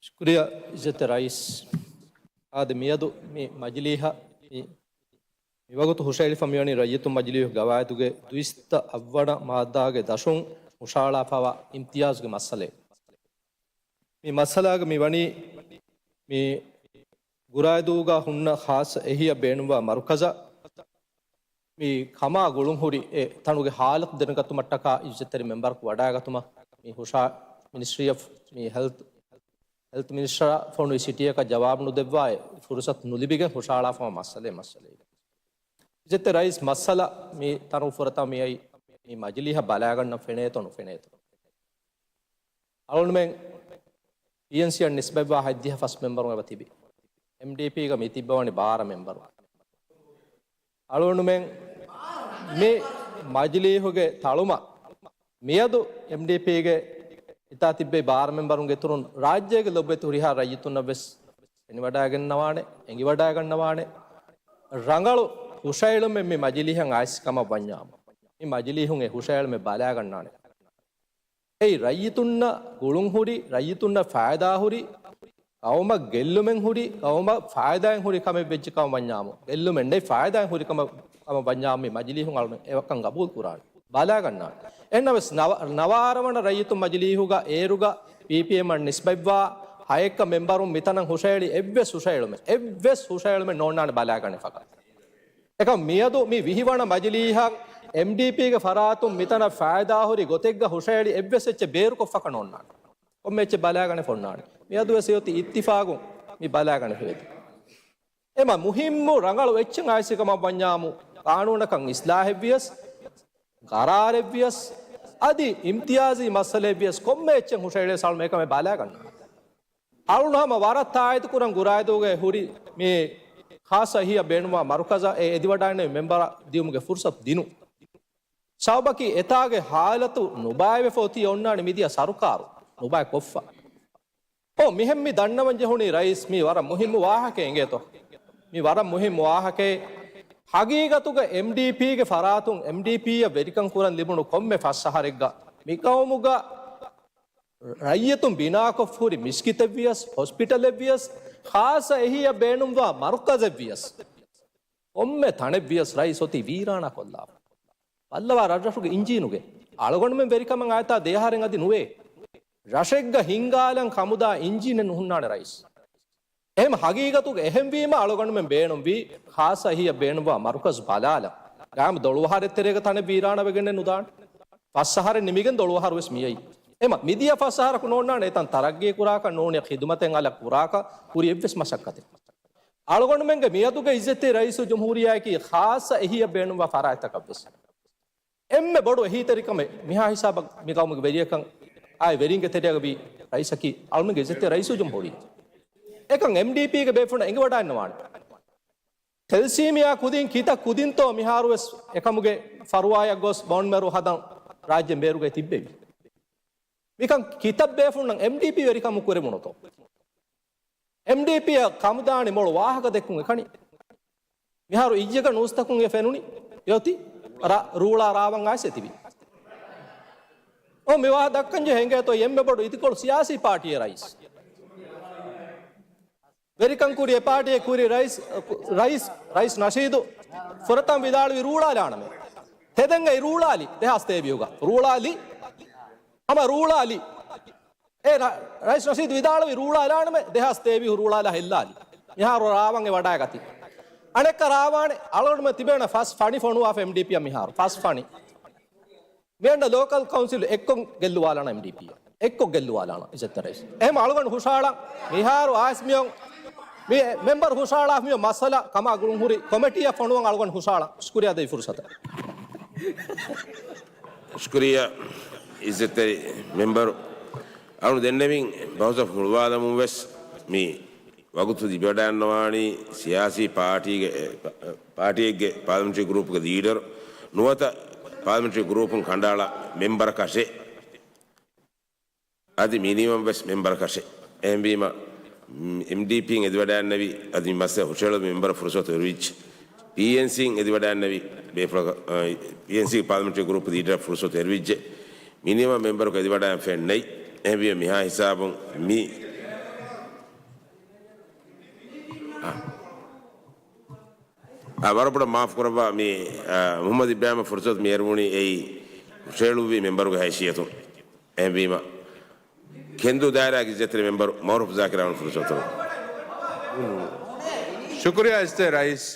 ޝުކުރިޔާ އިއްޒަތްތެރި ރައީސް. އާދެ، މިއަދު މި މަޖިލީހަށް މި، މިވަގުތު ހުށައެޅިފަ މިވަނީ ރައްޔިތުން މަޖިލީހުގެ ގަވާއިދުގެ ދުއިސައްތަ އަށްވަނަ މާއްދާގެ ދަށުން ހުށަހަޅާފައިވާ އިމްތިޔާޒުގެ މައްސަލައެއް. މި މައްސަލާގަ މި ވަނީ މި އިނގުރާދޫގަ ހުންނަ ޚާއްޞަ އެހީއަށް ބޭނުންވާ މަރުކަޒަށް މި ކަމާ ގުޅުން ހުރި އެ ތަނުގެ ހާލަތު ދެނެގަތުމަށްޓަކާ އިއްޒަތްތެރި މެމްބަރަކު ވަޑައިގަތުމަށް މި ހުށަ މިނިސްޓްރީ އޮފް މި ހެލްތް، ހެލްތް މިނިސްޓަރ ފޮނުވި ސިޓީއަކަށް ޖަވާބު ނުދެއްވާ އެ ފުރުސަތު ނުލިބިގެން ހުށަހަޅާފަވާ މައްސަލައެއް، މައްސަލައެއް. އިއްޒަތްތެރި ރައީސް، މައްސަލަ މި ތަނު ފުރަތަމަ މިއައީ މި މަޖިލީހަށް ބަލާގަންނަން ފެނޭތޯ ނުފެނޭތޯ. އަޅުގަނޑުމެން ޕީއެންސީއަށް ނިސްބަތްވާ ހަތްދިހަ ފަސް މެމްބަރުން އެބަ ތިބި. އެމްޑީޕީގަ މި ތިއްބަވަނީ ބާރަ މެމްބަރު. އަޅުގަނޑުމެން މި މަޖިލީހުގެ ތަޅުމަށް މިއަދު އެމްޑީޕީގެ ހިތާ ތިއްބެވި ބާރަ މެމްބަރުންގެ އިތުރުން ރާއްޖޭގެ ލޮބުވެތި ހުރިހާ ރައްޔިތުންނަށް ވެސް ފެނިވަޑައިގަންނަވާނެ، އެނގިވަޑައިގަންނަވާނެ. ރަނގަޅު ހުށައެޅުމެއް މި މަޖިލީހަށް އައިސް ކަމަށް ވަންޏާމު، މި މަޖިލީހުން އެ ހުށައެޅުމެއް ބަލާގަންނާނެ. އެއީ ރައްޔިތުންނަށް ގުޅުން ހުރި، ރައްޔިތުންނަށް ފައިދާ ހުރި، ޤައުމަށް ގެއްލުމެއް ހުރި، ޤައުމަށް ފައިދާއެއް ހުރި ކަމެއް ވެއްޖެ ކަމަށް ވަންޏާމު، ގެއްލުމެއް ނެތް ފައިދާއެއް ހުރި ކަމަށް، ކަމަށް ވަންޏާމު، މި މަޖިލީހުން އަޅުގަނޑު އެކަން ގަބޫލު ކުރާނެ. ބަލާގަންނާނެ. އެހެންނަމަވެސް ނަވ، ނަވާރަ ވަނަ ރައްޔިތުން މަޖިލީހުގަ އޭރުގަ ޕީޕީއެމްއަށް ނިސްބަތްވާ ހައެއްކަ މެމްބަރުން މިތަނަށް ހުށައެޅި އެއްވެސް ހުށައެޅުމެއް، އެއްވެސް ހުށައެޅުމެއް ނޯންނާނެ ބަލާގަނެ ފަކަ. އެކަމް މިއަދު މި ވިހިވަނަ މަޖިލީހަށް އެމްޑީޕީގެ ފަރާތުން މިތަނަށް ފައިދާހުރި ގޮތެއްގަ ހުށައެޅި އެއްވެސް އެއްޗެއް ބޭރުކޮށްފަކަ ނޯންނާނެ. ކޮންމެ އެއްޗެއް ބަލާގަނެ ފޮންނާނެ. މިއަދުވެސް އޮތީ އިއްތިފާގުން މި ބަލާގަނެ ހެދި. އެމަ މުހިއްމު ރަނގަޅު އެއްޗެއް އައިސް ކަމަށް ވަންޏާމު، ޤާނޫނަކަށް އިސްލާހެއްވިޔަސް، ގަރާރެއްވިޔަސް، އަދި އިމްތިޔާޒީ މައްސަލައެއްވިޔަސް، ކޮންމެ އެއްޗެއް ހުށައެޅޭ ސަޅުމެ އެކަމެއް ބަލާގަންނާނެ. އަޅުން ހަމަ ވަރަށް ތާއީދު ކުރަން ގުރާއިދޫގައި ހުރި މި ޚާއްޞަ އެހީއަށް ބޭނުންވާ މަރުކަޒަށް އެ އެދިވަޑައިގެންނެވި މެމްބަރަށް ދިޔުމުގެ ފުރުސަތު ދިނުން. ސަބަބަކީ އެތާގެ ހާލަތު ނުބާއިވެފަ އޮތީ އޮންނާނެ މިދިޔަ ސަރުކާރު ނުބާއި ކޮށްފަ. އޯ، މިހެން މި ދަންނަވަން ޖެހުނީ ރައީސް، މީ ވަރަށް މުހިއްމު ވާހަކައެއް އިނގޭތޯ. މީ ވަރަށް މުހިއްމު ވާހަކައެއް. ހަގީގަތުގަ އެމްޑީޕީގެ ފަރާތުން އެމްޑީޕީއަށް ވެރިކަން ކުރަން ލިބުނު ކޮންމެ ފަސް އަހަރެއްގަ މި ގައުމުގަ ރައްޔިތުން ބިނާކޮށްފަ ހުރި މިސްކިތެއްވިޔަސް، ހޮސްޕިޓަލެއްވިޔަސް، ޚާއްޞަ އެހީއަށް ބޭނުންވާ މަރުކަޒެއްވިޔަސް، ކޮންމެ ތަނެއްވިޔަސް ރައީސް އޮތީ ވީރާނާ ކޮށްލާފަ. ބައްލަވާ ރަށްރަށުގެ އިންޖީނުގެ. އަޅުގަނޑުމެން ވެރިކަމަށް އައިތާ ދެ އަހަރެއް އަދި ނުވޭ. ރަށެއްގަ ހިންގާލަން ކަމުދާ އިންޖީނެއް ނުހުންނާނެ ރައީސް. އެހެން ހަގީގަތުގަ އެހެންވީމަ އަޅުގަނޑުމެން ބޭނުންވީ ޚާއްޞަ އެހީއަށް ބޭނުންވާ މަރުކަޒު ބަލާލަން. ގާމު ދޮޅު އަހަރެއް ތެރޭގަ ތަނެއް ވީރާނާވެގެންނެއް ނުދާނެ. ފަސް އަހަރެއް ނިމިގެން ދޮޅު އަހަރު ވެސް މިއައީ. އެމަ މިދިޔަ ފަސް އަހަރަކު ނޯންނާނެ އެތަން ތަރައްގީ ކުރާކަށް ނޫނީ ޚިދުމަތެއް އަލަށް ކުރާކަށް ހުރި އެއްވެސް މަސައްކަތެއް. އަޅުގަނޑުމެންގެ މިއަދުގެ އިއްޒަތްތެރި ރައީސުލްޖުމްހޫރިއްޔާއަކީ ޚާއްޞަ އެހީއަށް ބޭނުންވާ ފަރާތްތަކަށްވެސް. އެންމެ ބޮޑު އެހީތެރިކަމެއް މިހާ ހިސާބަށް މި ގައުމުގެ ވެރިޔަކަށް އާއި ވެރިންގެ ތެރެއަށް ވީ ރައީސަކީ އަޅުމެންގެ އިއްޒަތްތެރި ރައީސުލްޖުމްހޫރިއްޔާ. އެކަން އެމްޑީޕީގެ ބޭފުޅުން އެނގިވަޑައިންނަވާނެ. ތެލްސީމިއާ ކުދިން ކިތައް ކުދިންތޯ މިހާރުވެސް އެކަމުގެ ފަރުވާއަށް ގޮސް ބޯންމެރު ހަދަން ރާއްޖޭން ބޭރުގައި ތިއްބެވި. މިކަން ކިތައް ބޭފުޅުންނަށް އެމްޑީޕީ ވެރިކަމުން ކުރެވުނުތޯ؟ އެމްޑީޕީއަށް ކަމުދާނެ މޮޅު ވާހަކަ ދެއްކުން އެކަނި. މިހާރު އިއްޔެގަ ނޫސްތަކުން އެ ފެނުނީ އެއޮތީ ރ، ރޫޅާ ރާވަން އައިސް އެތިބީ. އޯ، މި ވާހަކަ ދައްކަން ޖެހޭ އެނގޭތޯ އެންމެ ބޮޑު އިދިކޮޅު ސިޔާސީ ޕާޓީއެއް ރައީސް. ވެރިކަން ކުރި އެ ޕާޓީއެއް ކުރި ރައީސް، ރައީސް، ރައީސް ނަޝީދު ފުރަތަމަ ވިދާޅުވި ރޫޅާލާނަމޭ. ތެދެން އެ ރޫޅާލި ދެހާސް ތޭވީހުގަ. ރޫޅާލި. ހަމަ ރޫޅާލި. އޭ ރަ، ރައީސް ނަޝީދު ވިދާޅުވި ރޫޅާލާނަމޭ ދެހާސް ތޭވީހު ރޫޅާލާ ހެއްލާލި. މިހާރު ރާވަން އެ ވަޑައިގަތީ. އަނެއްކާ ރާވާނެ އަޅުގަނޑުމެން ތިބޭނެ ފަސް ފަނި ފޮނުވާފަ އެމްޑީޕީއަށް މިހާރު. ފަސް ފަނި. މިއަންނަ ލޯކަލް ކައުންސިލް އެއްކޮށް ގެއްލުވާލާނަ އެމްޑީޕީއަށް. އެއްކޮށް ގެއްލުވާލާނަން އިއްޒަތްތެރި ރައީސް. އެހެން އަޅުގަނޑު ހުށަހަޅަން މިހާރު އައިސް މިއޮން މި މެމްބަރު ހުށަހަޅާ މިއޮން މައްސަލަ ކަމާ ގުޅުން ހުރި ކޮމެޓީއަށް ފޮނުވަން އަޅުގަނޑު ހުށަހަޅަން. ޝުކުރިއްޔާ ދޭ ފުރުސަތަށް. ޝުކުރިއްޔާ އިއްޒަތްތެރި މެމްބަރު. އަޅު ދެންނެވިން ބަހުސަ ހުޅުވާލަމުން ވެސް މި ވަގުތު ލިބިވަޑައިގަންނަވާނީ ސިޔާސީ ޕާޓީގެ، ޕާޓީއެއްގެ ޕާލަމެންޓްރީ ގްރޫޕްގެ ލީޑަރު ނުވަތަ ޕާލަމެންޓްރީ ގްރޫޕުން ކަނޑައަޅާ މެމްބަރަކަށޭ. އަދި މިނިވަން ވެސް މެމްބަރަކަށޭ. އެހެންވީމަ، އެމްޑީޕީން އެދިވަޑައިގަންނެވި އަދި މި މައްސަލަ ހުށަހެޅުމަށް މެމްބަރަށް ފުރުސަތު އެރުވިއްޖެ. ޕީއެންސީން އެދިވަޑައިގަންނެވި ބޭފުޅަކަށް، އަ، ޕީއެންސީ ޕާލަމެންޓްރީ ގްރޫޕް ލީޑަރަށް ފުރުސަތު އެރުވިއްޖެ. މިނިވަން މެމްބަރަކު އެދިވަޑައިގެން ފެންނައި. އެހެންވީމަ މިހާ ހިސާބުން މި، އާ، އާ، ވަރަށް ބޮޑަށް މާފު ކުރައްވާ މި، އާ، މުޙައްމަދު އިބްރާހިމަށް ފުރުސަތު މި އެރުވުނީ އެއީ ހުށަހެޅުއްވި މެމްބަރުގެ ހައިސިއްޔަތުން. އެހެންވީމަ، ކެންދޫ ދާއިރާގެ އިއްޒަތްތެރި މެމްބަރު މައުރޫފް ޒާކިރަށް ފުރުސަތު. ޝުކުރިއްޔާ އިއްޒަތްތެރި ރައީސް.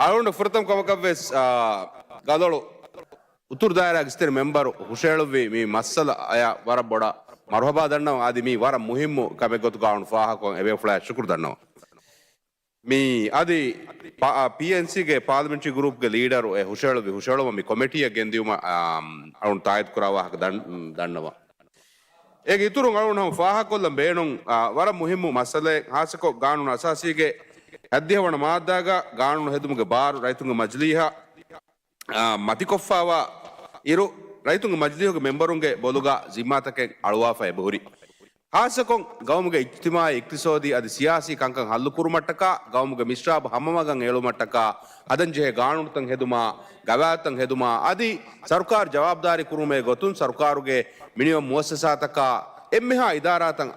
އަޅުގަނޑު ފުރަތަމަ ކަމަކަށްވެސް، އާ، ގަލޮޅު އުތުރު ދާއިރާގެ އިއްޒަތްތެރި މެމްބަރު ހުށަހެޅުއްވި މި މައްސަލައަށް ވަރަށް ބޮޑަށް މަރުޙަބާ ދަންނަވަން. އަދި މީ ވަރަށް މުހިއްމު ކަމެއް ގޮތުގަ އަޅުގަނޑު ފާހަގަކޮށް އެބޭފުޅާ ޝުކުރު ދަންނަވަން. މި އަދި ޕާ-، ޕީއެންސީގެ ޕާލަމެންޓްރީ ގްރޫޕްގެ ލީޑަރު އެ ހުށަހެޅުއްވި ހުށަހެޅުމަށް މި ކޮމެޓީއަށް ގެންދިއުމަށް، އާ، އަޅުން ތާއީދު ކުރާ ވާހަކަ ދަން-، ދަންނަވަން. އޭގެ އިތުރުން އަޅުން ހަމަ ފާހަގަކޮށްލަން ބޭނުން، އާ، ވަރަށް މުހިއްމު މައްސަލައެއް، ހާއްސަކޮށް ގާނޫނު އަސާސީގެ ހަތްދިހަ ވަނަ މާއްދާގަ ގާނޫނު ހެދުމުގެ ބާރު ރައްޔިތުންގެ މަޖިލީހަށް، އާ، މަތިކޮށްފައިވާ އިރު، ރައްޔިތުންގެ މަޖިލީހުގެ މެމްބަރުންގެ ބޮލުގަ ޒިންމާތަކެއް އަޅުވާފަ އެބަހުރި. ހާއްސަކޮށް، ގައުމުގެ އިޖްތިމާޢީ، އިޤްތިޞާދީ އަދި ސިޔާސީ ކަންކަން ހައްލުކުރުމަށްޓަކާ، ގައުމުގެ މިސްރާބު ހަމަމަގަށް އެޅުމަށްޓަކާ، ހަދަންޖެހޭ ގާނޫނުތައް ހެދުމާ، ގަވާއިދުތައް ހެދުމާ އަދި ސަރުކާރު ޖަވާބުދާރީ ކުރުމޭ ގޮތުން ސަރުކާރުގެ މިނިވަން މުއައްސަސާތަކާ އެންމެހާ އިދާރާތައް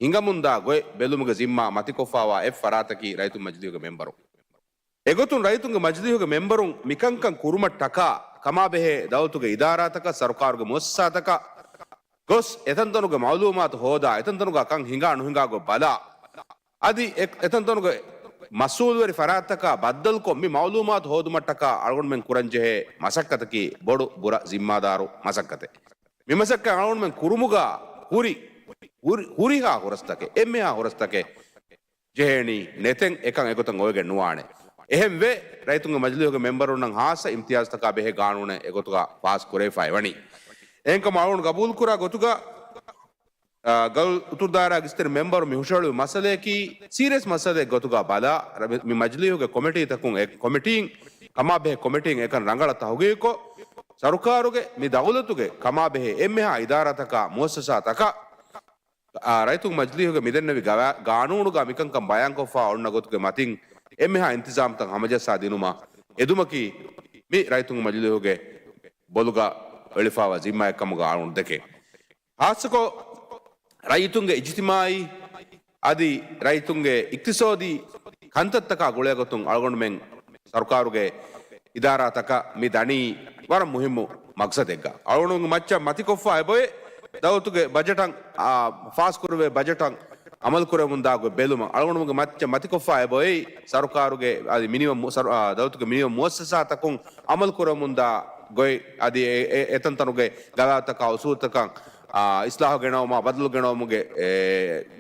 ހިނގަމުންދާ ގޮތް ބެލުމުގެ ޒިންމާ މަތިކޮށްފައިވާ އެއް ފަރާތަކީ ރައްޔިތުންގެ މަޖިލީހުގެ މެމްބަރުން. އެގޮތުން ރައްޔިތުންގެ މަޖިލީހުގެ މެމްބަރުން މިކަންކަން ކުރުމަށްޓަކާ ކަމާބެހޭ ދައުލަތުގެ އިދާރާތަކަށް، ސަރުކާރުގެ މުއައްސަސާތަކަށް ގޮސް، އެތަންތަނުގެ މައުލޫމާތު ހޯދާ، އެތަންތަނުގަ ކަން ހިނގާ ނުހިނގާ ގޮތް ބަލާ، އަދި އެ-، އެތަންތަނުގެ މަސްއޫލުވެރި ފަރާތްތަކާ ބައްދަލުކޮށް، މި މައުލޫމާތު ހޯދުމަށްޓަކާ އަޅުގަނޑުމެން ކުރަންޖެހޭ މަސައްކަތަކީ ބޮޑު ބުރަ ޒިންމާދާރު މަސައްކަތެއް. މި މަސައްކަތް އަޅުގަނޑުމެން ކުރުމުގަ ހުރި، ހުރި، ހުރިހާ ހުރަސްތަކެއް، އެންމެހާ ހުރަސްތަކެއް ޖެހޭނީ ނެތެން އެކަން އެގޮތަށް އޮވެގެން ނުވާނެ. އެހެންވެ، ރައްޔިތުންގެ މަޖިލީހުގެ މެމްބަރުންނަށް ހާއްސަ އިމްތިޔާޒްތަކާ ބެހޭ ގާނޫނެއް އެގޮތުގަ ފާސް ކުރެވިފައި ވަނީ. އެހެންކަމުން އަޅުގަނޑު ގަބޫލުކުރާ ގޮތުގަ، އާ، ގަލް އުތުރު ދާއިރާގެ އިއްޒަތްތެރި މެމްބަރު މި ހުށަހެޅުވި މައްސަލަޔަކީ ސީރިއަސް މައްސަލައެއް ގޮތުގަ ބަލާ، ރަ-، މި މަޖިލީހުގެ ކޮމިޓީތަކުން އެ ކޮމިޓީން ކަމާބެހޭ ކޮމިޓީން އެކަން ރަނގަޅަށް ތަހުގީގުކޮށް، ސަރުކާރުގެ މި ދައުލަތުގެ ކަމާބެހޭ އެންމެހާ އިދާރާތަކާ މުއައްސަސާތަކަށް އާ، ރައްޔިތުންގެ މަޖިލީހުގެ މިދެންނެވި ގަވާ-، ގާނޫނުގަ މިކަންކަން ބަޔާންކޮށްފަ އޮންނަ ގޮތުގެ މަތިން އެންމެހާ އިންތިޒާމްތައް ހަމަޖައްސާ ދިނުމަށް އެދުމަކީ މި ރައްޔިތުންގެ މަޖިލީހުގެ ބޮލުގަ އެޅިފައިވާ ޒިންމާއެއްކަމުގަ އަޅުގަނޑު ދެކެން. ހާއްސަކޮށް ރައްޔިތުންގެ އިޖްތިމާޢީ އަދި ރައްޔިތުންގެ އިޤްތިޞާދީ ކަންތައްތަކާ ގުޅޭގޮތުން އަޅުގަނޑުމެން ސަރުކާރުގެ އިދާރާތަކަށް މި ދަނީ ވަރަށް މުހިއްމު މަޤްޞަދެއްގަ. އަޅުގަނޑުމެންގެ މައްޗަށް މަތިކޮށްފަ އެބައޮތް، ދައުލަތުގެ ބަޖެޓަށް، އާ، ފާސްކުރެވޭ ބަޖެޓަށް އަމަލުކުރެވެމުންދާ ގޮތް ބެލުމަށް. އަޅުގަނޑުމެންގެ މައްޗަށް މަތިކޮށްފަ އެބައޮތް، ސަރުކާރުގެ އަދި މިނިވަން މު-، ސަރު-، އާ، ދައުލަތުގެ މިނިވަން މުއައްސަސާތަކުން އަމަލުކުރެވެމުންދާ ގޮތް އަދި އެ-، އެ-، އެތަންތަނުގެ ގަވާއިދުތަކާ އުސޫލުތަކަށް، އާ، އިސްލާހު ގެނައުމާ، ބަދަލު ގެނައުމުގެ، އެ،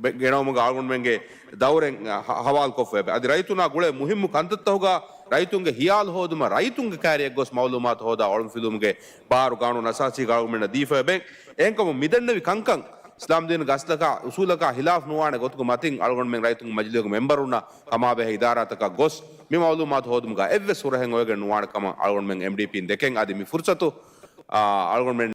ބެ-، ގެނައުމުގެ އަޅުގަނޑުމެންގެ ދައުރެއް، އާ، ހަ-، ހަވާލުކޮށްފައި އެބަ. އަދި ރައްޔިތުންނާ ގުޅޭ މުހިއްމު ކަންތައްތަކުގަ ރައްޔިތުންގެ ހިޔާލު ހޯދުމަށް ރައްޔިތުންގެ ކައިރިއަށް ގޮސް މައުލޫމާތު ހޯދާ އޮޅުންފިލުވުމުގެ ބާރު ގާނޫނު އަސާސީގަ އަޅުގަނޑުމެންނަށް ދީފައި އެބަ. އެހެންކަމުން މި ދެންނެވި ކަންކަން އިސްލާމްދީނުގެ އަސްލަކާ އުސޫލަކާ ހިލާފް ނުވާނެ ގޮތުގެ މަތިން އަޅުގަނޑުމެން ރައްޔިތުންގެ މަޖިލީހުގެ މެމްބަރުންނަށް ކަމާބެހޭ އިދާރާތަކަށް ގޮސް މި މައުލޫމާތު ހޯދުމުގަ އެއްވެސް ހުރަހެއް އޮވެގެން ނުވާނެ ކަމަށް އަޅުގަނޑުމެން އެމްޑީޕީން ދެކެން އަދި މި ފުރުސަތު، އާ، އަޅުގަނޑުމެން